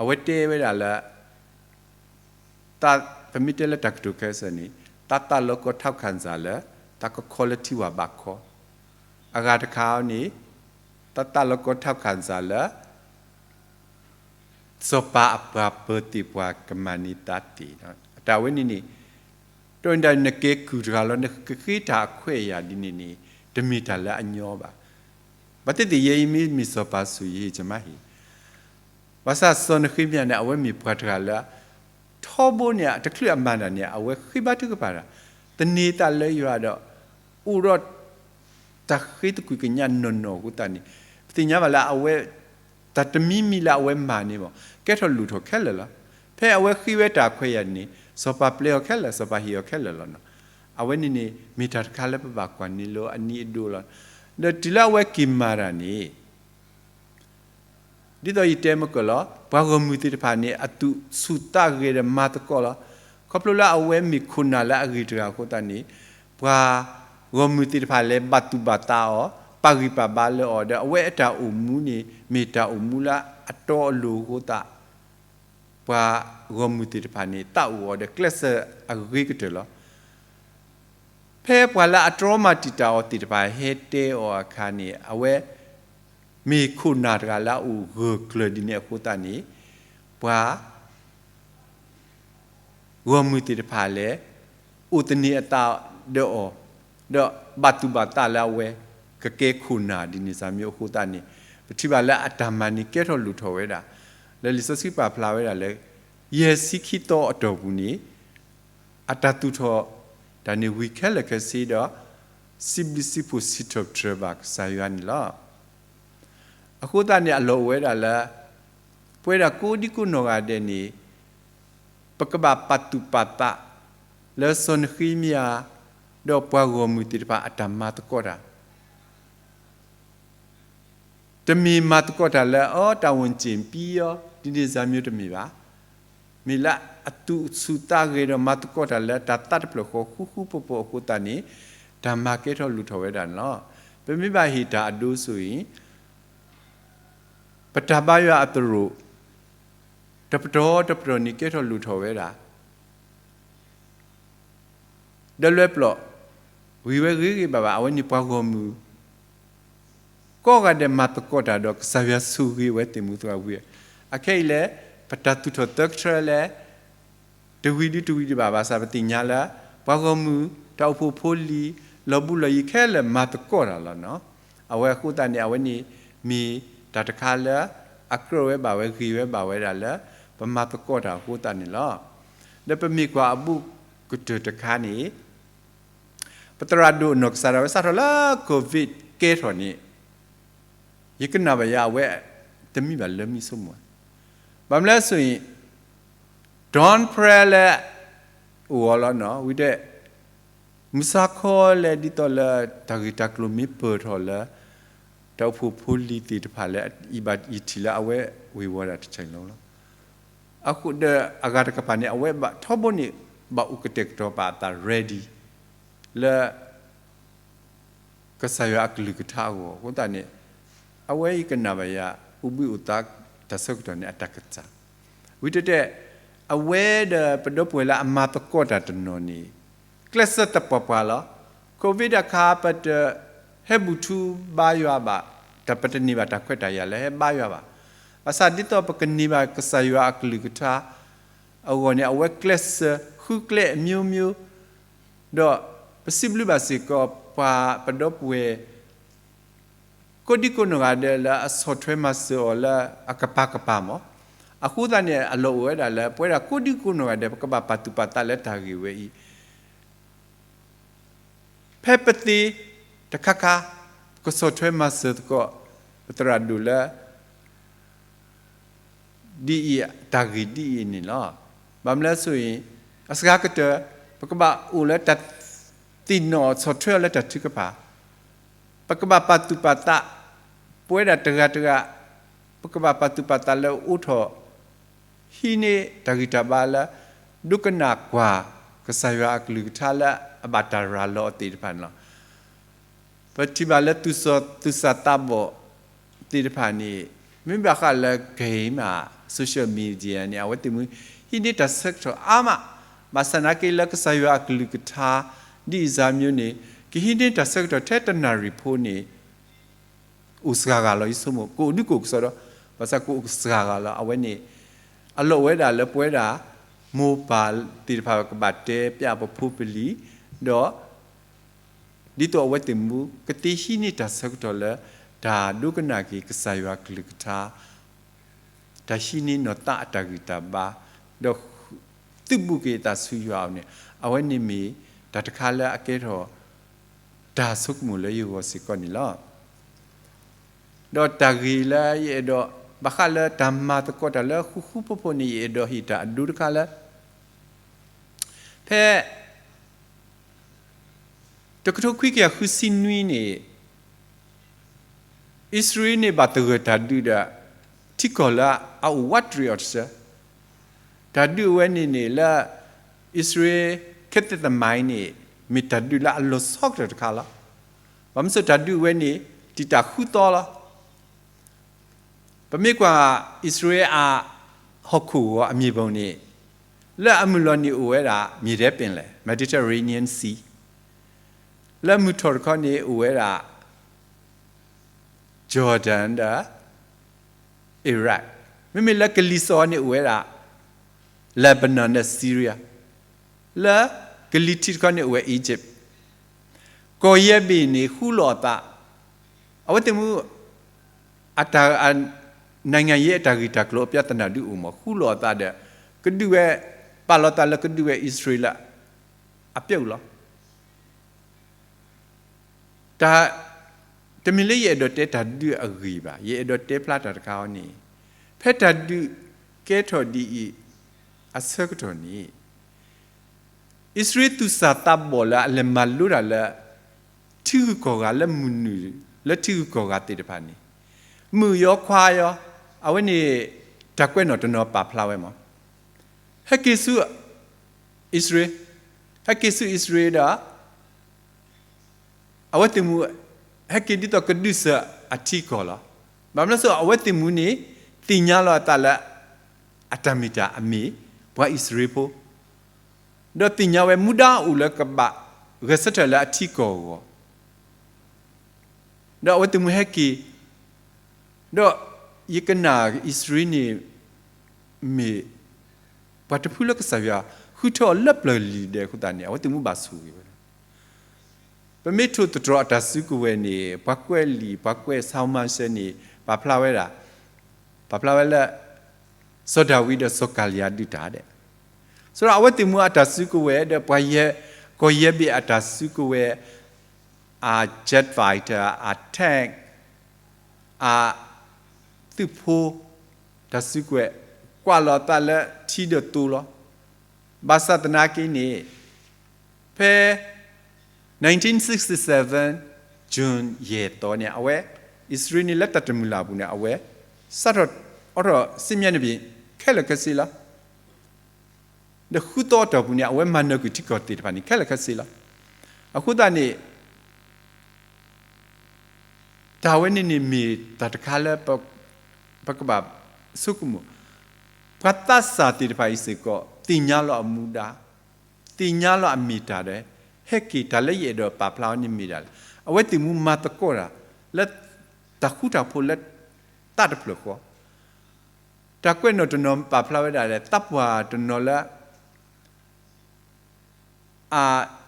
အဝဲတဲဝဲဒၣ်လၢ ပမ့ၢ်တဲလၢတၢ်ကတိၤခဲစၢ်န့ၣ် တၢ်သးလီၤကီထီၣ်ခၣ်စၢ်လၢ တၢ်ကခီလၢထံဝၢ်ဘးခီ, အဂၤတခါန့ၣ် တၢ်သးလီၤကီထီၣ်ခၣ်စၢ်လၢ စီၤပၤအပှၤပၢၤသ့ၣ်ပှၤကမၤန့ၢ်သးသ့ၣ်, တၢ်ဝဲန့ၣ်န့ၣ် တၢ်နကဲကုၢ်တဂၤလီၤ နကဃ့တၢ်အခွဲးအယာ်ဒ်န့ၣ်န့ၣ် တမ့ၢ်တၢ်လၢအညီဘၣ်. ဘၣ်သ့ၣ်သ့ၣ်ယဲအံၤမ့ၢ်မ့ၢ်စီၤပၤဆူၣ်ယဟ့ၣ်ကမါဟ့ၣ် ဘၣ်ဆၣ်စီၤနဃ့မယၤန့ၣ် အဝဲမ့ၢ်ပှၤတဂၤလၢ ထီဘိန့ၣ် တချုးအမၤတၢ်န့ၣ် အဝဲဃ့ဘါထုကဖၣ်တၢ်, သန့ၤသးလၢယွၤဒီး အိၣ်ဒီး တၢ်ဃ့သကွံာ်ကညးနီၢ်နီၢ်အဃိသတးန့ၣ် ပသ့ၣ်ညါဘၣ်လၢအဝဲ တၢ်တမံၤမံၤလၢအဝဲမၤန့ၣ်မ့ၢ် ကဲထီၣ်လိၣ်ထီၣ်ခဲလၢာ်လီၤ. ဖဲအဝဲဃ့ဝဲတၢ်ခွဲးယာ်န့ၣ် စီၤပၤပျဲအီၤခဲလၢာ် စီၤပၤဟ့ၣ်အီၤခဲလၢာ်လီၤ. အဝဲန့ၣ်န့ၣ် မ့ၢ်တၢ်တခါလၢပဘၣ်ကွၢ်န့ၢ်လၢအနံၤအဒိၣ်လီၤ. ဒီးတုၤလၢအဝဲက့ၤမၤတၢ်န့ၣ် ဒ်သိးယတဲမုၢ်ကၢၢ်လီၤ, ပှၤဂီၢ်မုၢ်သ့ၣ်တဖၣ်န့ၣ် အသူၣ်ဆူၣ်သးဂဲၤဒီးမၤသကိးလီၤ. ခီဖျိလၢအဝဲမ့ၢ်ခိၣ်နၢ်လၢအဂ့ၤတဂၤအဃိသတးန့ၣ်, ပှၤဂီၢ်မုၢ်သ့ၣ်တဖၣ်လဲၤဘၣ်သူၣ်ဘၣ်သးအီၤ, ပာ်ဂံၢ်ပာ်ဘါလၢအီၤ, ဒီးအဝဲအတၢ်အိၣ်မူန့ၣ် မ့ၢ်တၢ်အိၣ်မူလၢအတီအလိၤအဃိသတး ပှၤဂီၢ်မုၢ်သ့ၣ်တဖၣ်န့ၣ် သးအိၣ်အီၤဒီးကျဲးစၢးအဂ့ၤကတၢၢ်လီၤ. ဖဲပှၤလၢအတြီမၤတံာ်တာ်အီၤသ့ၣ်တဖၣ်ဟဲတဲအီၤအခါန့ၣ်, အဝဲမ့ၢ်ခိၣ်နၢ်တဂၤလၢအအိၣ်ဂၢၢ်ကျၢၤဒ်န့ၣ်အဃိသတးန့ၣ်, ပှၤ ဂီၢ်မုၢ်သ့ၣ်တဖၣ်လဲၤ အိၣ်သန့ၤအသးဒီးအီၤ, ဒီးဘၣ်သူၣ်ဘၣ်သးလၢအဝဲ ကကဲခိၣ်နၢ်ဒ်န့ၣ်စၢ်မ့ၢ်အဃိသတးန့ၣ်, ပထံၣ်ဘၣ်လၢအတၢ်မၤန့ၣ်ကဲထီၣ်လိၣ်ထီၣ်ဝဲဒၣ်, လၢလံာ်စီဆှံပာ်ဖျါဝဲဒၣ်လၢ ယဲၢ်ဆံခံသီအတီၢ်ပူၤန့ၣ် အတၢ်သူၣ်ထီၣ်တၢ်န့ၣ်ဝံၤခဲလၢာ်ခဲဆ့ဒီး စံးဘျုးစံးဖှိၣ်စံးထီၣ်ပတြၢၤဘၣ်ကစၢ်ယွၤန့ၣ်လီၤ. အဃိသတးန့ၣ် အလီၢ်အိၣ်ဝဲဒၣ်လၢ ပဝဲဒၣ်ကိးဒံကိးနီၢ်ဂၤဒဲးန့ၣ် ပကဘၣ်ပာ်သူၣ်ပာ်သးလၢစီၤနဃ့မယၤ ဒီးပှၤဂီၢ်မုၢ်သ့ၣ်တဖၣ်အတၢ်မၤသကိးတၢ် တမ့ၢ်မၤသကိးတၢ်လၢ အီ တၢ်ဝူၤစ့ၣ်ပံအီၤ ဒ်န့ၣ်စၢ်မ့ၢ်တမ့ၢ်ဘၣ်. မ့ၢ်လၢအသူၣ်ဆူၣ်သးဂဲၤဒီးမၤသကိးတၢ်လၢတၢ်သးတဖျၢၣ်ဃီ ဃူဃူဖိးဖိးအဃိသတးန့ၣ် တၢ်မၤကဲထီၣ်လိၣ်ထီၣ်ဝဲဒၣ်န့ၣ်လီၤ. ပမ့ၢ်ဘၣ်ဟ့ၣ်တၢ်အဒိအဆိအံၤ ပတၢ်ဘါယွၤအသရိာ် တပတီၢ်တပတီၢ်န့ၣ်ကဲထီၣ်လိၣ်ထီၣ်ဝဲဒၣ် ဒီးလွဲပျီၢ် ဂ့ၤဝဲဂ့ၤဂ့ၤဘၣ်ဘၣ် အဝဲန့ၣ်ပှၤဂီၢ်မုၢ် ကိးဂၤဒဲးမၤသကိးတၢ်ဒီးကစၢ်ယွၤဆိၣ်ဂ့ၤဝဲသ့ၣ်မူသရၣ်ဝံၤ, အခဲအံၤလဲၣ် ပတၢ်သူၣ်ထီၣ်သၢကထၢလဲၣ် တဝံၤဒုတဝံၤဒံးဘၣ် ဘၣ်ဆၣ်ပသ့ၣ်ညါလၢ ပှၤဂီၢ်မုၢ် တၢ်အိၣ်ဖှိၣ်ဖိလံၤ လီၤဘူးလီၤယံၤခဲလၢာ်မၤသကိးတၢ်လီၤနီၤ. အဝဲအဃိသတးန့ၣ် အဝဲန့ၣ်မ့ၢ်တၢ်တခါလၢ အကြၢးဝဲဘၣ်ဝဲ ဂ့ၤဝဲဘၣ်ဝဲဒၣ်လၢ ပမၤသကိးတၢ်အဃိသတးန့ၣ်လီၤ. ဒီးပမ့ၢ်ကွၢ်အဘူးကတၢၢ်တခါန့ၣ် ပသရၣ်ဒိၣ်အနီၢ်ကစၢ်ဒၣ်ဝဲစးထီၣ်လၢ COVID ကဲထီၣ်န့ၣ် ယကနၣ်ဘၣ်ယၤအဝဲ တမံဘၣ်လၢမံဆိကမိၣ်, ဘၣ်မနုၤလဲၣ်ဆိအံၤ Don Prayer လၢ အိၣ်အီၤလီၤနီၤ ဝံၤဒီး မုၢ်ဆါခီလဲၣ် ဒ်သိးလၢတၢ်ဂ့ၢ်တၢ်ကျိၤမ့ၢ်ပၢၢ်ထီၣ်လၢ တၢ်အိၣ်ဖှိၣ်ဖိလံၤသ့ၣ်တဖၣ်လၢ ယဘၣ်ယထံၣ်လၢအဝဲဝ့ၤဝီၤဒၣ်တဆဲးလီၤလီၤ. အဃိဒီးအဂၤတကပၤန့ၣ် အဝဲဘၣ်ထီဘိန့ၣ် ဘၣ်အိၣ်ကတဲာ်ကတီၤပာ်အသး ready လၢ ကစၢ်ယွၤအကလုၢ်ကထါအဂီၢ်အဃိသတးန့ၣ် အဝဲအံၤကနၣ်ဘၣ်ယၤ အိၣ်ဘှံးအိၣ်သါတၢ်ဆၢကတီၢ်န့ၣ် အတၢ်ကစၢ် ဝံၤတဲတဲ အဝဲဒီးပဒီပုၢ်ဝဲၢ်လၢအမၤသကိးတၢ်တနီၤန့ၣ် ကျဲးစၢးသပှၢ်ပှၢ်လီၤ. COVID အခါ ပတဟဲဘူၣ်ထူဘါယွၤဘၣ်, တၢ်ပတန့ၢ်ဘၣ်တၢ်ခွဲးတၢ်ယာ်လၢဟဲဘါယွၤဘၣ်. ဘၣ်ဆၣ်ဒ်သိးပကန့ၢ်ဘၣ်ကစၢ်ယွၤအကလုၢ်ကထါအဂီၢ်န့ၣ် အဝဲကျဲးစၢးဃုကျဲအမျိုးမျိုး ဒီးပစံးဘျုးဘၣ်စ့ၢ်ကီး ပှၤပဒီပုၢ်ဝဲၢ် ကိးဒံကိးနီၢ်ဂၤဒဲးလၢအဆီၣ်ထွဲမၤစၢၤအီၤလၢအကပၤကပၤမး. အဃိသတးန့ၣ် အလီၢ်အိၣ်ဝဲဒၣ်လၢ ပဝဲဒၣ်ကိးဒံကိးနီၢ်ဂၤဒဲး ပကဘၣ်ပာ်သူၣ်ပာ်သးလၢတၢ်ဂ့ၢ်ဝဲအံၤ ဖဲပသ့တခါခါ ပကဆီၣ်ထွဲမၤစၢၤသကိး ပသရၣ်ဒိၣ်လၢ ဒ်အံၤ တၢ်ဂ့ၢ်ဒ်အံၤန့ၣ်လီၤ. ဘၣ်မနုၤလဲၣ်ဆိအံၤ အစှၤကတၢၢ် ပကဘၣ်အိၣ်လၢတၢ်သ့ၣ်နီၣ်ဆီၣ်ထွဲအီၤလၢတၢ်ထုကဖၣ်, ပကဘၣ်ပာ်သူၣ်ပာ်သး ပဝဲဒၣ်တဂၤတဂၤ ပကဘၣ်ပာ်သူၣ်ပာ်သးလၢအိးထီၣ် ဟံးန့ၢ်တၢ်ဂံၢ်တၢ်ဘါလၢ ဒိကနၣ်ကွၢ် ကစၢ်ယွၤအကလုၢ်ကထါလၢအဘၣ်တၢ်ရၤလီၤအီၤသ့ၣ်တဖၣ်န့ၣ်လီၤ. ပထံၣ်ဘၣ်လၢသူၣ်စၢ်သးဘီၣ်သ့ၣ်တဖၣ်န့ၣ် မ့ၢ်ဘၣ်ဃးလၢ game မး social media န့ၣ် အဝဲသ့ၣ်မုၢ် ဟံးန့ၢ်တၢ်ဆၢကတီၢ်အါမး, ဘၣ်ဆၣ်နာ်က့လၢကစၢ်ယွၤအကလုၢ်ကထါ ဒ်အံၤစၢ်မ့ၢ်န့ၣ် ကဟံးန့ၢ်တၢ်ဆၢကတီၢ်ထဲတနၣ်ရံၣ်ဖိန့ၣ် အိၣ်စှၤဂၤလီၤ ယဆိကမိၣ် ကအိၣ်ဒုးကအိၣ်ကစီဒီး ဘၣ်ဆၣ်ကအိၣ်စှၤဂၤလီၤ အဝဲန့ၣ် အလီၢ်အိၣ်ဝဲဒၣ်လၢပဝဲဒၣ် မိၢ်ပၢ်သ့ၣ်တဖၣ်ကဘၣ်တဲပျးပဖိပလံၤ ဒီး ဒ်သိးအဝဲသ့ၣ်မုၢ် ကသ့ဟံးန့ၢ်တၢ်ဆၢကတီၢ်လၢ တၢ်ဒိကနၣ်က့ၤကစၢ်ယွၤကလုၢ်ကထါ တၢ်ဟံးန့ၢ်နီၢ်သးအတၢ်ဂံၢ်တၢ်ဘါ ဒီးသုးဘူးက့ၤအသးဆူယွၤအအိၣ်န့ၣ် အဝဲန့ၣ်မ့ၢ်တၢ်တခါလၢအကဲထီၣ် တၢ်ဆိကမိၣ်လၢယဂီၢ်စ့ၢ်ကီးန့ၣ်လီၤ. ဒီးတၢ်ဂ့ၢ်လၢယအဲၣ်ဒိး ဘၣ်ဃးလၢတၢ်မၤသကိးတၢ်လၢဃူဃူဖိးဖိးန့ၣ် ယအဲၣ်ဒိးဟ့ၣ်တၢ်အဒိတခါလၢ ဖဲ တကထိခွံကယၤဃုဆံနွံန့ၣ် အံၣ်စရ့လးန့ၣ်ဘၣ်သဂၢၢ်တၢ်ဒုးဒီး ထံကီၢ်လၢအအိၣ်ဝးတရံးအီၤတဆၢ, တၢ်ဒုးအဝဲန့ၣ်န့ၣ်လၢ အံၣ်စရ့လး ခေတ်သစ်သမိုင်းန့ၣ် မ့ၢ်တၢ်ဒုးလၢအလီၤဆီကတၢၢ်တခါလီၤ. ဘၣ်မနုၤအဃိ တၢ်ဒုးအဝဲန့ၣ် တံာ်တာ်ဃုသီလီၤ. ပမ့ၢ်ကွၢ်အံၣ်စရ့လးအဟီၣ်ခိၣ်ဂီၤအမံၤပူၤန့ၣ် လၢအမုၢ်လီၤန့ၣ်အိၣ်ဝဲဒၣ် မ့ၢ်ဒဲပ့ၤလဲၣ် Mediterranean Sea, လၢမုၢ်ထီၣ်တခီန့ၣ်အိၣ်ဝဲဒၣ် Jordan ဒီး Iraq, မ့မ့ၢ်လၢကလံၤစိးန့ၣ်အိၣ်ဝဲဒၣ် Lebanon ဒီး Syria, လၢကလံၤထံးတခီန့ၣ်အိၣ်ဝဲ Egypt, ကီၢ်ယဲၢ်ဘ့ၣ်န့ၣ် ဃူလိာ်အသး, အဝဲသ့ၣ်မူ အတၢ် နိုင်ငံရေး အတၢ်ဂ့ၢ်တၢ်ကျိၤအ ပြဿနာ ဒုးအိၣ်မး ဃူလိာ်အသးဒီး ကဒုးဝဲ ပာ်လီၤသးလၢကဒုးဝဲအံၣ်စရ့လးလၢ အပျီလီၤ. တၢ် တမ့ၢ်လၢယအဲၣ်ဒိးတဲတၢ်ဒုးအဂ့ၢ်ဘၣ်, ယအဲၣ်ဒိးတဲဖျါတၢ်တခါအံၤန့ၣ်, ဖဲတၢ်ဒုးကဲထီၣ်ဒ်အံၤ အဆၢကတီၢ်န့ၣ် အံၣ်စရ့လးသူၣ်စၢ်သးဘီၣ်လၢအလဲၤမၤလိတၢ်လၢ ထံဂုၤကီၢ်ဂၤလၢမုၢ်နုာ် လၢထံဂုၤကီၢ်ဂၤသ့ၣ်တဖၣ်န့ၣ် မုၣ်ကယီခွါကယီ, အဝဲန့ၣ် တၢ်ကွဲးနီၣ်တနီၤပာ်ဖျါဝဲမး, ဟဲက့ၤဆူ အံၣ်စရ့လး, ဟဲက့ၤဆူအံၣ်စရ့လးဒီး အဝဲသ့ၣ်မူ ဟဲက့ၤဒ်သိးကဒုးစၢၤအထံကီၢ်လီၤ. ဘၣ်မနုၤအဃိ အဝဲသ့ၣ်မူန့ၣ် သ့ၣ်ညါလီၤအသးလၢ အတၢ်မ့ၢ်တၢ်အမ့ၢ် ပှၤအံၣ်စရ့လးဖိ, ဒီးသ့ၣ်ညါဝဲမူဒါအိၣ်လၢကဘၣ်ဂဲၤဆၢထၢၣ်လၢအထံကီၢ်အဂီၢ်, ဒီးအဝဲသ့ၣ်မူဟဲက့ၤ, ဒီးယကနၣ်အံၣ်စရ့လးန့ၣ် မ့ၢ် ပှၤတဖုလၢကစၢ်ယွၤဃုထၢအီၤလၢပျၢၤလံၤဒဲးအဃိသတးန့ၣ် အဝဲသ့ၣ်မူဘၣ်ဆိၣ်ဂ့ၤဝဲဒၣ်. ပမ့ၢ်ထိၣ်သတြီၤအတၢ်စုကဝဲၤန့ၣ် ပှၤကွဲးလံာ် ပှၤကွဲး ဆၣ်မၤစၢၤန့ၣ် ပာ်ဖျါဝဲဒၣ်, ပာ်ဖျါဝဲလၢ စီၤဒၤဝံးဒီးစီၤကၤလံယၤဒုးတၢ်ဒဲး, ဆိုတော့ အဝဲသ့ၣ်မူအတၢ်စုကဝဲၤဒီးပှၤယဲၢ်, ကီၢ်ယဲၢ်ဘ့ၣ်အတၢ်စုကဝဲၤ, အ jet fighter, အ tank, အ သုးဖိ တၢ်စုကဝဲၤ ကွၢ်လီၤအသးလၢထံဒီးသိလီၤ. ဘၣ်ဆၣ်သနာ်က့န့ၣ် ဖဲ nineteen sixty-seven June ယဲၢ်သီန့ၣ် အဝဲ အံၣ်စရ့လးန့ၣ်လၢတၢ်တမုၢ်လၢ်အပူၤန့ၣ် အဝဲ စးထီၣ်အိးထီၣ်စ့မၠဲနပံၤ ခဲလၢာ်ခဲဆ့လီၤ. ဒီးဃုသီအတီၢ်ပူၤန့ၣ် အဝဲမၤနၢၤကွံာ်ထံကီၢ်သ့ၣ်တဖၣ်န့ၣ် ခဲလၢာ်ခဲဆ့လီၤ. အဃိသတးန့ၣ် တၢ်ဝဲန့ၣ်န့ၣ်မ့ၢ်တၢ်တခါလၢ ပကဘၣ်ဆိကမိၣ်, ပှၤသးစၢ်သ့ၣ်တဖၣ်အံၤစ့ၢ်ကီး သ့ၣ်ညါလီၤအမူဒါ, သ့ၣ်ညါလီၤအမ့ၢ်တၢ်ဒီး ဟဲက့ၤတၢ်လၢယအဲၣ်ဒိးပာ်ဖျါအီၤန့ၣ်မ့ၢ်ဒၣ်လဲာ်, အဝဲသ့ၣ်မူမၤသကိးတၢ် လၢတၢ်ဃူတၢ်ဖိးလၢ သးတဖျၢၣ်ဃီ တၢ်ကွဲးနီၣ်တနီၤပာ်ဖျါဝဲဒၣ်လၢ သးပှၢ်တနီၤလၢ အ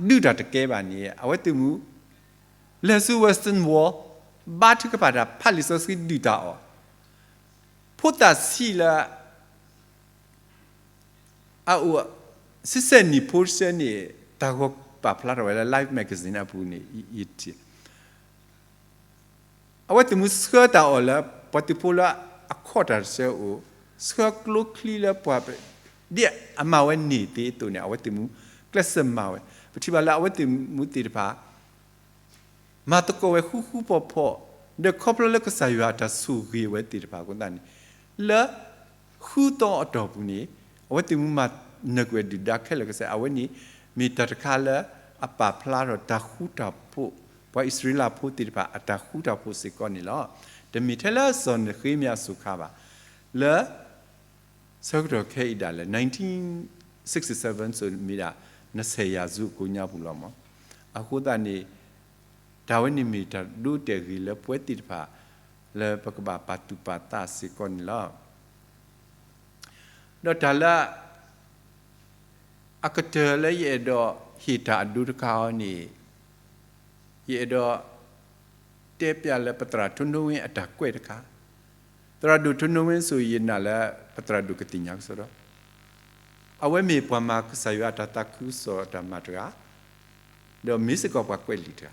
ဒုးတၢ်တကဲဘၣ်န့ၣ် အဝဲသ့ၣ်မူ လဲၤဆူ Western Wall ဘါထုကဖၣ်တၢ် ဖးလံာ်စီဆှံဒုးတၢ်အီၤ, ဖိသၣ်ဆံးလၢ အအိၣ် ဆံဆဲၣ်နံၣ်ဖိတဆၢန့ၣ် တၢ်ဂီၤပာ်ဖျါထီၣ်ဝဲလၢ Life Magazine အပူၤန့ၣ် ယထံၣ် အဝဲသ့ၣ်မူဆှၢတၢ်အီၣ်လၢ ပှၤသုးဖိလၢအခီၣ်တၢ်တဆၢအိၣ်, ဆှၢကျိချံလၢပှၤ ဒ်အမၤဝဲန့ၣ်သ့အသိးန့ၣ် အဝဲသ့ၣ်မူကျဲးစၢးမၤဝဲ, ပထံၣ်ဘၣ်လၢအဝဲသ့ၣ်မူသ့ၣ်တဖၣ် မၤသကိးဝဲဃူဃူဖိးဖိး, ဒီးခီဖျိလၢကစၢ်ယွၤအတၢ်ဆိၣ်ဂ့ၤဝဲသ့ၣ်တဖၣ်အဃိသတးန့ၣ် လၢ ဃုသီအတီၢ်ပူၤန့ၣ် အဝဲသ့ၣ်မူမၤနၢၤကွံာ်ဒုၣ်ဒါခဲလၢာ်ကစၢ်, အဝဲန့ၣ် မ့ၢ်တၢ်တခါလၢအပာ်ဖျါထီၣ်တၢ်ဃူတၢ်ဖိး, ပှၤအံၣ်စရ့လးဖိသ့ၣ်တဖၣ်အတၢ်ဃူတၢ်ဖိးစ့ၢ်ကီးန့ၣ်လီၤ. တမ့ၢ်ထဲလၢစီၤနဃ့မယၤအစိၤခါဘၣ်, လၢ ဆၢကတီၢ်ခဲအံၤဒၣ်လဲာ် nineteen sixty-seven စိၤမ့ၢ်ဒၣ် နဆဲးယၤစူၤအကိးညါပူၤလီၤမး. အဃိသတးန့ၣ် တၢ်ဝဲန့ၣ်မ့ၢ်တၢ်ဒိတဲာ်ဂ့ၤလၢပဝဲသ့ၣ်တဖၣ် လၢပကဘၣ်ပာ်သူၣ်ပာ်သးစ့ၢ်ကီးန့ၣ်လီၤ. ဒီးတၢ်လၢ အကတၢၢ်လၢယအဲၣ်ဒိးဟ့ၣ်တၢ်အဒိတခါအံၤန့ၣ် ယအဲၣ်ဒိး တဲပျးလၢပသရၣ်ထိနိဝ့အတၢ်ကွဲးတခါ, သရၣ်ဒိၣ်ထိနိဝ့စိၤ ယနာ်လၢ ပသရၣ်ဒိၣ်ကသ့ၣ်ညါကစီဒီ, အဝဲမ့ၢ်ပှၤမၤကစၢ်ယွၤအတၢ်သးခုကစီၣ်အတၢ်မၤတဂၤ, ဒီးမ့ၢ်စ့ၢ်ကီးပှၤကွဲးလံာ်တဂၤ,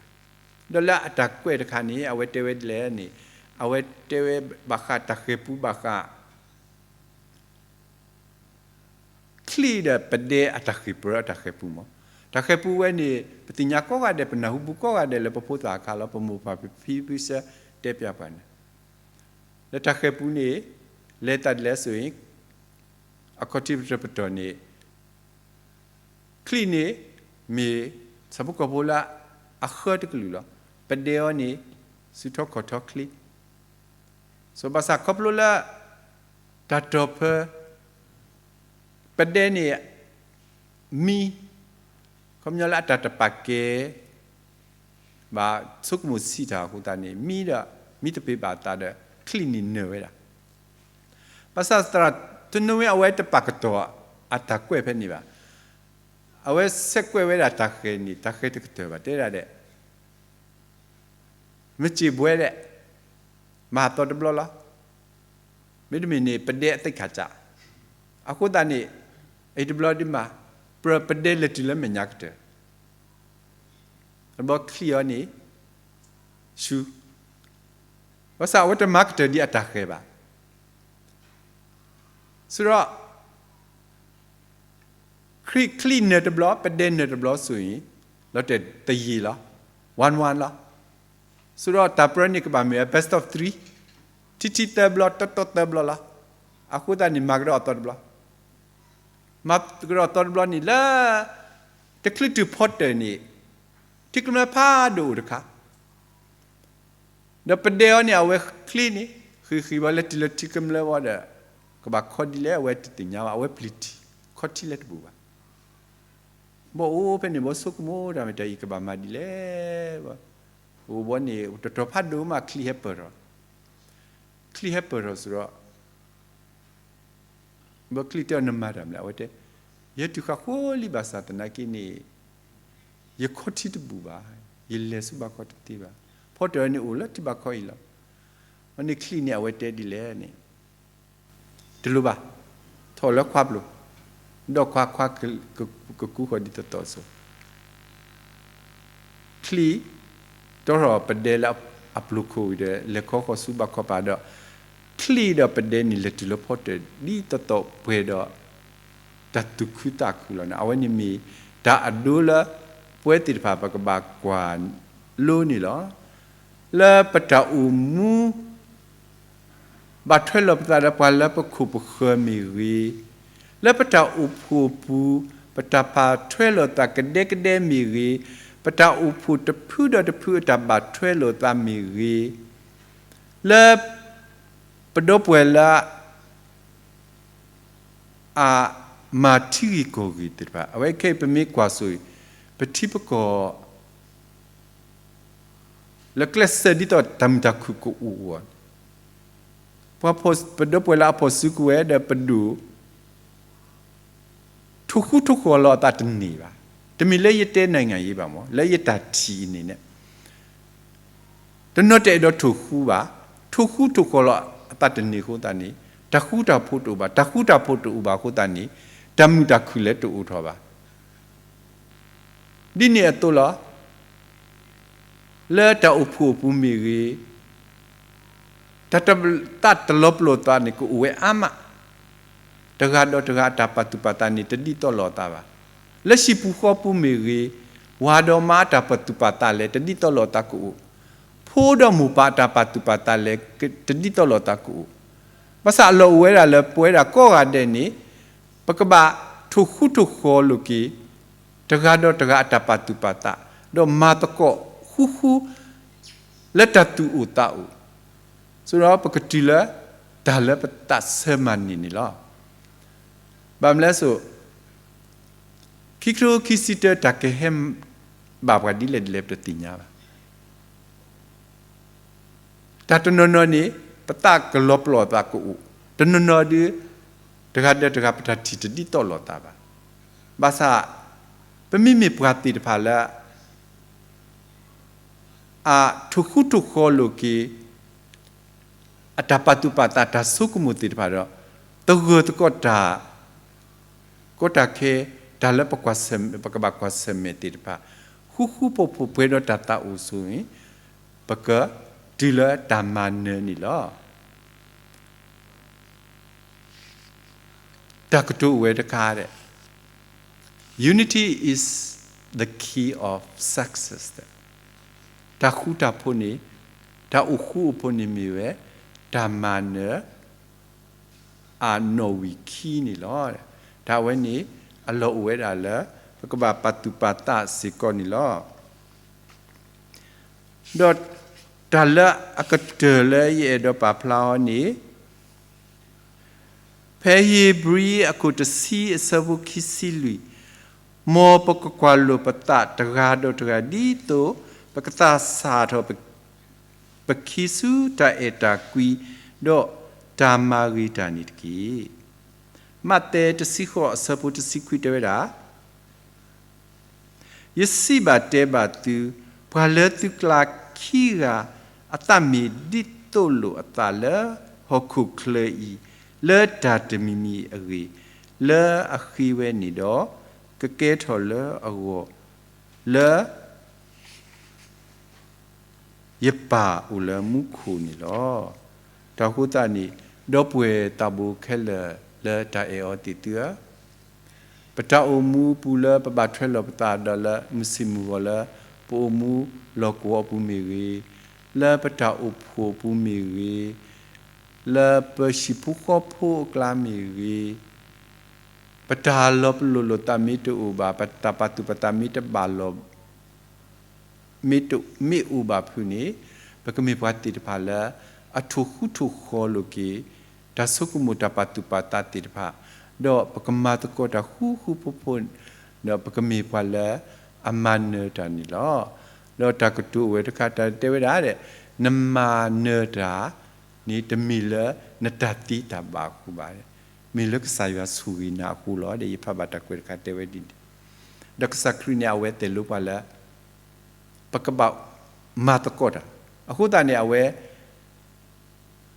ဒီးလၢအတၢ်ကွဲးတခါန့ၣ် အဝဲတဲဝဲဒ်လဲၣ်န့ၣ်, အဝဲတဲဝဲဘၣ်ဃးတၢ်ဃဲၤပူဘၣ်ဃး ချံးဒီးပဒဲအတၢ်ဃ့ၢ်ပၢအတၢ်ဃဲၤပူမး. တၢ်ဃဲၤပူဝဲန့ၣ် ပသ့ၣ်ညါကိးဂၤဒဲး ပနၢ်ဟူပူၤကိးဂၤဒဲးလၢပဖိသၣ်အခါလီၤ, ပမိၢ်ပၢ်ပဖံပစၢတဲပျးပှၤန့ၣ်, လၢတၢ်ဃဲၤပူန့ၣ် လဲၤတၢ်ဒ်လဲၣ်ဆိအံၤ, အခီၣ်ထံးပတြၢၤပတီၢ်န့ၣ် ချံၣ်န့ၣ် မ့ၢ်ဆၣ်ဖိကီၢ်ဖိလၢအဃၢတကလုာ်လီၤ. ပဒဲအီၤန့ၣ် စုထီၣ်ခီၣ်ထီၣ်ချ့, ဆိဘၣ်ဆၣ်ခီဖျိလၢ တၢ်တီၢ်ဖၢ ပဒဲန့ၣ် မံ, ခီပညီလၢအတၢ်တပာ်ကဲ ဘၣ်ဆိကမိၣ်ဆံးတၢ်အဃိသတးန့ၣ် မံဒီး မံတပ့ၤဘၣ်အသးဒီး ချံၣ်န့ၣ်နၢၤဝဲဒၣ်. ဘၣ်ဆၣ်သရၣ်တနိဝ့အဝဲတပာ်ကတီၢ်အတၢ်ကွဲးဖဲန့ၣ်ဘၣ်. အဝဲဆဲးကွဲးဝဲဒၣ်တၢ်ဃဲၤန့ၣ် တၢ်ဃဲၤတကတၢၢ်ဘၣ် တဲဒၣ်ဒဲး မ့ၢ်စံးဘှဲဒဲး မၤသီတဘျီလီၤ. မ့တမ့ၢ်န့ၣ် ပဒဲအသ့ၣ်ခၣ်စး, အဃိသတးန့ၣ် အံၤတဘျီဒ်မး ပြၢပဒဲလဲၤတုၤလၢမဲာ်ညါကတၢၢ်, တဘျီချံၣ်အီၤန့ၣ် ဆူ, ဘၣ်ဆၣ်အဝဲတမၤကတၢၢ်ဒ်အတၢ်ဃဲၤဘၣ်. ဆိဒီး ချံၣ်နၢၤတဘျီ ပဒဲနၢၤတဘျီဆိအံၤ လီၤတဲာ်တယံာ်လီၤ, ဝါဝါလီၤ. ဆိဒီးတၢ်ပြၢန့ၣ်ကဘၣ်မ့ၢ်ဝဲ best of three, ထံထံသၢဘျီ တီတီသၢဘျီလီၤ. အဃိသတးန့ၣ် မၤကဒီးအသီတဘျီ, မၤကဒီးအသီတဘျီန့ၣ်လၢ တချုးတုၤဖီတၢၣ်န့ၣ် ထံကမျၢၢ်ဖးဒိၣ်အိၣ်တခါ ဒီးပဒဲအီၤန့ၣ် အဝဲချ့န့ၣ် ဃံးဃံးဘၣ် လဲၤတုၤလၢထံကမျၢၢ်ဝံၤဒီး ကဘၣ်ခီဒ်လဲၣ် အဝဲတသ့ၣ်ညါဘၣ်, အဝဲပျံၤထံ ခီထံလဲတဘူးဘၣ်. ဘၣ်အိၣ်ဖဲန့ၣ် ဘၣ်ဆိကမိၣ်တၢ်မ့ၢ်တၢ်အံၤကဘၣ်မၤဒ်လဲၣ်, အိၣ်ဘၣ်န့ၣ် တတီၤဖးဒိၣ်မး ချံဟဲပၢၢ်ထီၣ်, ချံဟဲပၢၢ်ထီၣ်ဆိဒီး ဘၣ်ချံတဲအီၤနမၤတၢ်မနုၤလဲၣ်, အဝဲတဲ ယဲတုၤဃၣ်ဃိလံ ဘၣ်ဆၣ်သနာ်က့န့ၣ် ယခီထံတဘူးဘၣ်, ယလဲၤဆူဘၣ်ခီတသ့ဘၣ်, ဖီတၢၣ်န့ၣ်အိၣ်လၢထံဘၣ်ခီအံၤလီၤ. အန့ၣ်ချံန့ၣ် အဝဲတဲဒ်လဲၣ်န့ၣ် တလိၣ်ဘၣ်, ထီၣ်လၢခွါပျိၤ, ဒီးခွါခွါကကူဃီၤဒ်သိးသိးအသိး ချံ တီထီၣ်ပဒဲလၢအပျိၤခိၣ်ဝံၤဒီး လဲၤခီဃီၤဆူဘၣ်ခီပၤဒီး ချံဒီးပဒဲန့ၣ် လဲၤတုၤလၢဖီတၢၣ်ဒ်သိးသိးပှဲၤဒီး တၢ်သူၣ်ခုသးခုလီၤန့ၣ်. အဝဲန့ၣ်မ့ၢ်တၢ်အဒိလၢ ပဝဲသ့ၣ်တဖၣ်ပကဘၣ်ကွၢ်လိန့ၣ်လီၤ. လၢပတၢ်အိၣ်မူ ဘၣ်ထွဲလိာ်ပသးဒီးပှၤလၢပခိၣ်ပဃၢၤမ့ၢ်ဂ့ၤ, လၢပတၢ်အိၣ်ဖှိၣ်အပူၤ ပတၢ်ဘၣ်ထွဲလိာ်သးကဒဲကဒဲမ့ၢ်ဂ့ၤ, ပတၢ်အိၣ်ဖှိၣ်တဖုဒီးတဖုအတၢ်ဘၣ်ထွဲလိာ်သးမ့ၢ်ဂ့ၤ, လၢ ပဒီပုၢ်ဝဲၢ်လၢ အမၤထံဂ့ၢ်ကီၢ်ဂ့ၢ်သ့ၣ်တဖၣ် အဝဲခဲအံၤပမ့ၢ်ကွၢ်ဆိအံၤ ပထံပကီၢ် လၢကျဲးစၢးဒ်သိးတၢ်မုာ်တၢ်ခုၣ်ကအိၣ်အဂီၢ်န့ၣ် ပှၤပဒီပုၢ်ဝဲၢ်လၢအဖီၣ်စုကဝဲၤဒီးပဒိၣ် ထိၣ်ဃူထိၣ်ဃီၤလီၤအသးတန့ၢ်ဘၣ်. တမ့ၢ်လၢယတဲနံၣ်ယံၤဘၣ်မး လၢယတၢ်ထံၣ်အံၤန့ၣ် တနီၤတအဲၣ်ဒိးထိၣ်ဃူဘၣ်, ထိၣ်ဃူထိၣ်ဃီၤလီၤအသးတန့ၢ်အဃိသတးန့ၣ် တၢ်ဃူတၢ်ဖိးတအိၣ်ဘၣ်, တၢ်ဃူတၢ်ဖိးတအိၣ်ဘၣ်အဃိသတးန့ၣ် တၢ်မုာ်တၢ်ခုၣ်လဲၤတအိၣ်ထီၣ်ဘၣ်. ဒ်န့ၣ်အသိးလီၤ. လၢတၢ်အိၣ်ဖှိၣ်အပူၤမ့ၢ်ဂ့ၤ, တၢ်တ တၢ်တလီၤပလိာ်သးန့ၣ် ကအိၣ်ဝဲအါမး, တဂၤဒီးတဂၤအတၢ်ပာ်သူၣ်ပာ်သးန့ၣ် တဒ်သိးလိာ်အသးဘၣ်. လၢဟံၣ်ပူၤဃီပူၤမ့ၢ်ဂ့ၤ, ဝၤဒီးမါအတၢ်ပာ်သူၣ်ပာ်သးလဲၣ် တဒ်သိးလိာ်အသးကအိၣ်, ဖိဒီးမိၢ်ပၢ်အတၢ်ပာ်သူၣ်ပာ်သးလဲၣ် တဒ်သိးလိာ်အသးကအိၣ်. ဘၣ်ဆၣ်အလီၢ်အိၣ်ဝဲဒၣ်လၢပဝဲဒၣ်ကိးဂၤဒဲးန့ၣ် ပကဘၣ်ထိၣ်ဃူထိၣ်ဃီၤလိာ်က့ၤ တဂၤဒီးတဂၤအတၢ်ပာ်သူၣ်ပာ်သး, ဒီးမၤသကိးဃူဃူ လၢတၢ်သူၣ်အိၣ်သးအိၣ်, ဆိဒီးပကတုၤလၢတၢ်လၢပသးဆၢမၤန့ၢ်န့ၣ်လီၤ. ဘၣ်မနုၤလဲၣ်စိ, ခံကထိခံဆံတၢ တၢ်ကဟဲဘၣ်ပှၤဒ်လဲၣ်ဒ်လဲၣ် ပတသ့ၣ်ညါဘၣ်. တၢ်တနီၤနီၤန့ၣ် ပသးကလီၤပလိာ်သးကအိၣ်, တနီၤနီၤဒီး တဂၤဒီးတဂၤပတၢ်ထံၣ်တဒ်သိးလိာ်သးဘၣ်. ဘၣ်ဆၣ် ပမ့မ့ၢ်ပှၤသ့ၣ်တဖၣ်လၢ အထိၣ်ဃူထိၣ်ဃီၤလိာ်က့ၤ အတၢ်ပာ်သူၣ်ပာ်သးတၢ်ဆိကမိၣ်သ့ၣ်တဖၣ်ဒီး သဂၢၢ်သကိးတၢ် ကီတၢ်ခဲ တၢ်လၢပကွၢ်ဆၢၣ်မဲာ် ပကဘၣ်ကွၢ်ဆၢၣ်မဲာ်သ့ၣ်တဖၣ် ဃူဃူဖိးဖိးပှဲၤဒီးတၢ်သးအိၣ်ဆိအံၤ ပကတုၤလၢတၢ်မၤနၢၤန့ၣ်လီၤ. တၢ်ကတိၤအိၣ်ဝဲတခါဒီး Unity is the key of success. တၢ်ဃူတၢ်ဖိးန့ၣ် တၢ်အိၣ်ဃူအိၣ်ဖိးန့ၣ်မ့ၢ်ဝဲ တၢ်မၤနၢၤ တၢ် အနီၣ်ဝံာ်ခံန့ၣ်လီၤ. တၢ်ဝဲန့ၣ် အလီၢ်အိၣ်ဝဲဒၣ်လၢ ပကဘၣ်ပာ်သူၣ်ပာ်သးစ့ၢ်ကီးန့ၣ်လီၤ. ဒီးတၢ်လၢအကတၢၢ်လၢယအဲၣ်ဒိးပာ်ဖျါအီၤန့ၣ် ဖဲဧ့ၤဘြံၤအခိၣ်တဆံအဆၢဖိခံဆံလွံၢ်, မ်ပကကွၢ်လိာ်ပသးတဂၤဒီးတဂၤ ဒ်သိးပကသးစၢ်ထီၣ် ပခံဆူတၢ်အဲၣ်တၢ်ကွံ ဒီးတၢ်မၤဂ့ၤတၢ်န့ၣ်တက့ၢ်. မးသဲတဆံဃိးအဆၢဖိတဆံခွံတဲဝဲဒၣ်, ယစံးဘၣ်တဲဘၣ်သု, ပှၤလၢသုကျါခံဂၤအသးမ့ၢ်ဒ်သိးလိာ်အသးလၢဟီၣ်ခိၣ်ချၢအံၤ, လၢတၢ်တမံၤမံၤအဂ့ၢ်, လၢအဃ့ဝဲန့ၣ်ဒီး, ကကဲထီၣ်လၢအဂီၢ်, လၢ ယပၢ်အိၣ်လၢမူခိၣ်န့ၣ်လီၤ. တၢ်အဃိသတးန့ၣ်, ဒီပုၢ်ဝဲၢ်သးဘိခဲလၢာ်လၢတၢ်အဲၣ်အီၤသ့ၣ်သုဧၢ, ပတၢ်အိၣ်မူအပူၤလၢပဘၣ်ထွဲလီၤပသးဒီးလၢမုၢ်ဆ့ၣ်မုၢ်ဂီၤလၢ ပအိၣ်မူလီၢ်ကဝီၤအပူၤမ့ၢ်ဂ့ၤ, လၢပတၢ်အိၣ်ဖှိၣ်အပူၤမ့ၢ်ဂ့ၤ, လၢပဟံၣ်ဖိဃီဖိအကျါမ့ၢ်ဂ့ၤ, ပတၢ်လီၤပလိာ်လိာ်သးမ့ၢ်တအိၣ်ဘၣ်, ပတၢ်ပာ်သူၣ်ပာ်သးမ့ၢ်တဘၣ်လီၤ မ့ၢ်တမ့ၢ်အိၣ်ဘၣ်ဖုးန့ၣ်, ပကမ့ၢ်ပှၤသ့ၣ်တဖၣ်လၢ အထိၣ်ဃူထိၣ်ဃီၤလိာ်က့ၤ တၢ်ဆိကမိၣ်တၢ်ပာ်သူၣ်ပာ်သးသ့ၣ်တဖၣ်, ဒီးပကမၤသကိးတၢ်ဃူဃူဖိးဖိး, ဒီးပကမ့ၢ်ပှၤလၢအမၤနၢၤတၢ်န့ၣ်လီၤ. ဒီးတၢ်ကတိၤအိၣ်ဝဲတခါတၢ်တဲဝဲဒၣ်, နမၤနၢၤတၢ်န့ၣ် တမ့ၢ်လၢနတၢ်သ့တၢ်ဘၣ်အဃိဘၣ်, မ့ၢ်လၢကစၢ်ယွၤဆိၣ်ဂ့ၤနၤအဃိလီၤ. ဒီးယဖးဘၣ်တၢ်ကွဲးတခါတဲဝဲဒ်န့ၣ်, ဒီးကစၢ်ခရံာ်န့ၣ် အဝဲသ့ၣ်လိပှၤလၢ ပကဘၣ်မၤသကိးတၢ်, အဃိသတးန့ၣ် အဝဲ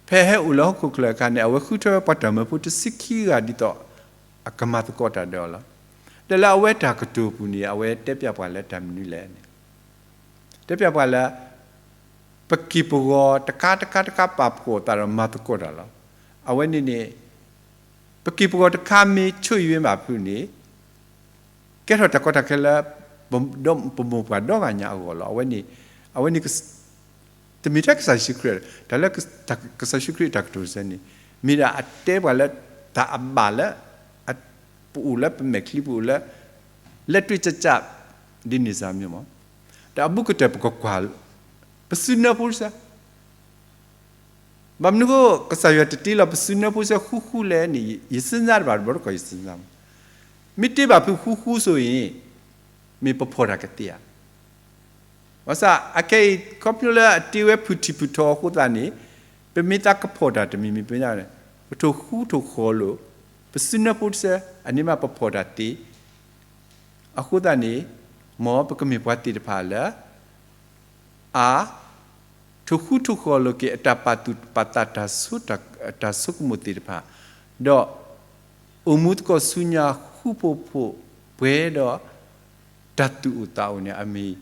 ဖဲဟဲအိၣ်လၢဟီၣ်ခိၣ်ချၢအခါန့ၣ် အဝဲဃုထၢဝဲပှၤတၢ်မၢဖိတဆံခံဂၤဒ်သိး အကမၤသကိးတၢ်ဒီးအီၤလီၤ. ဒီးလၢအဝဲတၢ်ကတိၤအပူၤန့ၣ် အဝဲတဲပၠးပှၤလၢတၢ်မနုၤလဲၣ်န့ၣ်, တဲပၠးပှၤလၢ ပက့ၢ်ပဂီၤတခါတခါတခါပာ်ဖှိၣ်အသးဒီးမၤသကိးတၢ်လီၤ. အဝဲန့ၣ်န့ၣ် ပက့ၢ်ပဂီၤတခါမ့ၢ်ဆိၣ်အံၤဝဲဘၣ်ဖုးန့ၣ် ကဲထီၣ်တၢ်ကီတၢ်ခဲလၢ ပမိၢ်ပှၢ်ဒီဂၤညါအဂီၢ်လီၤ. အဝဲန့ၣ် အဝဲန့ၣ် တမ့ၢ်ထဲကစၢ်ယ့ၣ်ၡူးခရံာ်, တၢ်လၢကစၢ်ယ့ၣ်ၡူးခရံာ်အတၢ်ကတိၤစဲန့ၣ် မ့ၢ်ဒၣ်အတဲပှၤလၢ တၢ်အဘၣ်လၢ ပအိၣ်လၢပမဲာ်ချံပအိၣ်လၢ လက်တွေ့ကျကျ ဒ်န့ၣ်စ့ၢ်မ့ၢ်မး, ဒီးအဘူးကတၢၢ်ပကကွၢ် ပစုနၢဖိတဆၢ ဘၣ်မနုၤအဃိ ကစၢ်ယွၤတတ့လီၤပစုနၢဖိတဆၢဃူဃူလဲၣ်န့ၣ် ယစံးစၢ်တဘၣ်တဘျီတခီၣ်ယစံးစၢ်မး, မ့ၢ်တ့ဘၣ်ဖုးဃူဃူဆိအံၤ မ့ၢ်ပဖီၣ်တၢ်ကသ့ဧါ. ဘၣ်ဆၣ်အခဲအံၤ ခီဖျိလၢအတ့ဝဲဖုးထံဖုးထီအဃိသတးန့ၣ် ပမ့ၢ်သးကဖီၣ်တၢ်တမံၤမံၤ ပမ့ၢ် ပထိၣ်ဃူထိၣ်ဃီၤလိာ် ပစုနၢဖိတဆၢ အန့ၣ်မးပဖီၣ်တၢ်သ့ အဃိသတးန့ၣ် မ်ပကမ့ၢ်ပှၤသ့ၣ်တဖၣ်လၢ အ ထိၣ်ဃူထိၣ်ဃီၤလိာ်က့ၤ အတၢ်ပာ်သူၣ်ပာ်သး တၢ်ဆိကမိၣ်သ့ၣ်တဖၣ်, ဒီး အိၣ်မူသကိးဆူညါဃူဖိးဖိး ပှဲၤဒီးတၢ်သူၣ်အိၣ်သးအိၣ်န့ၣ် အမ့ၢ်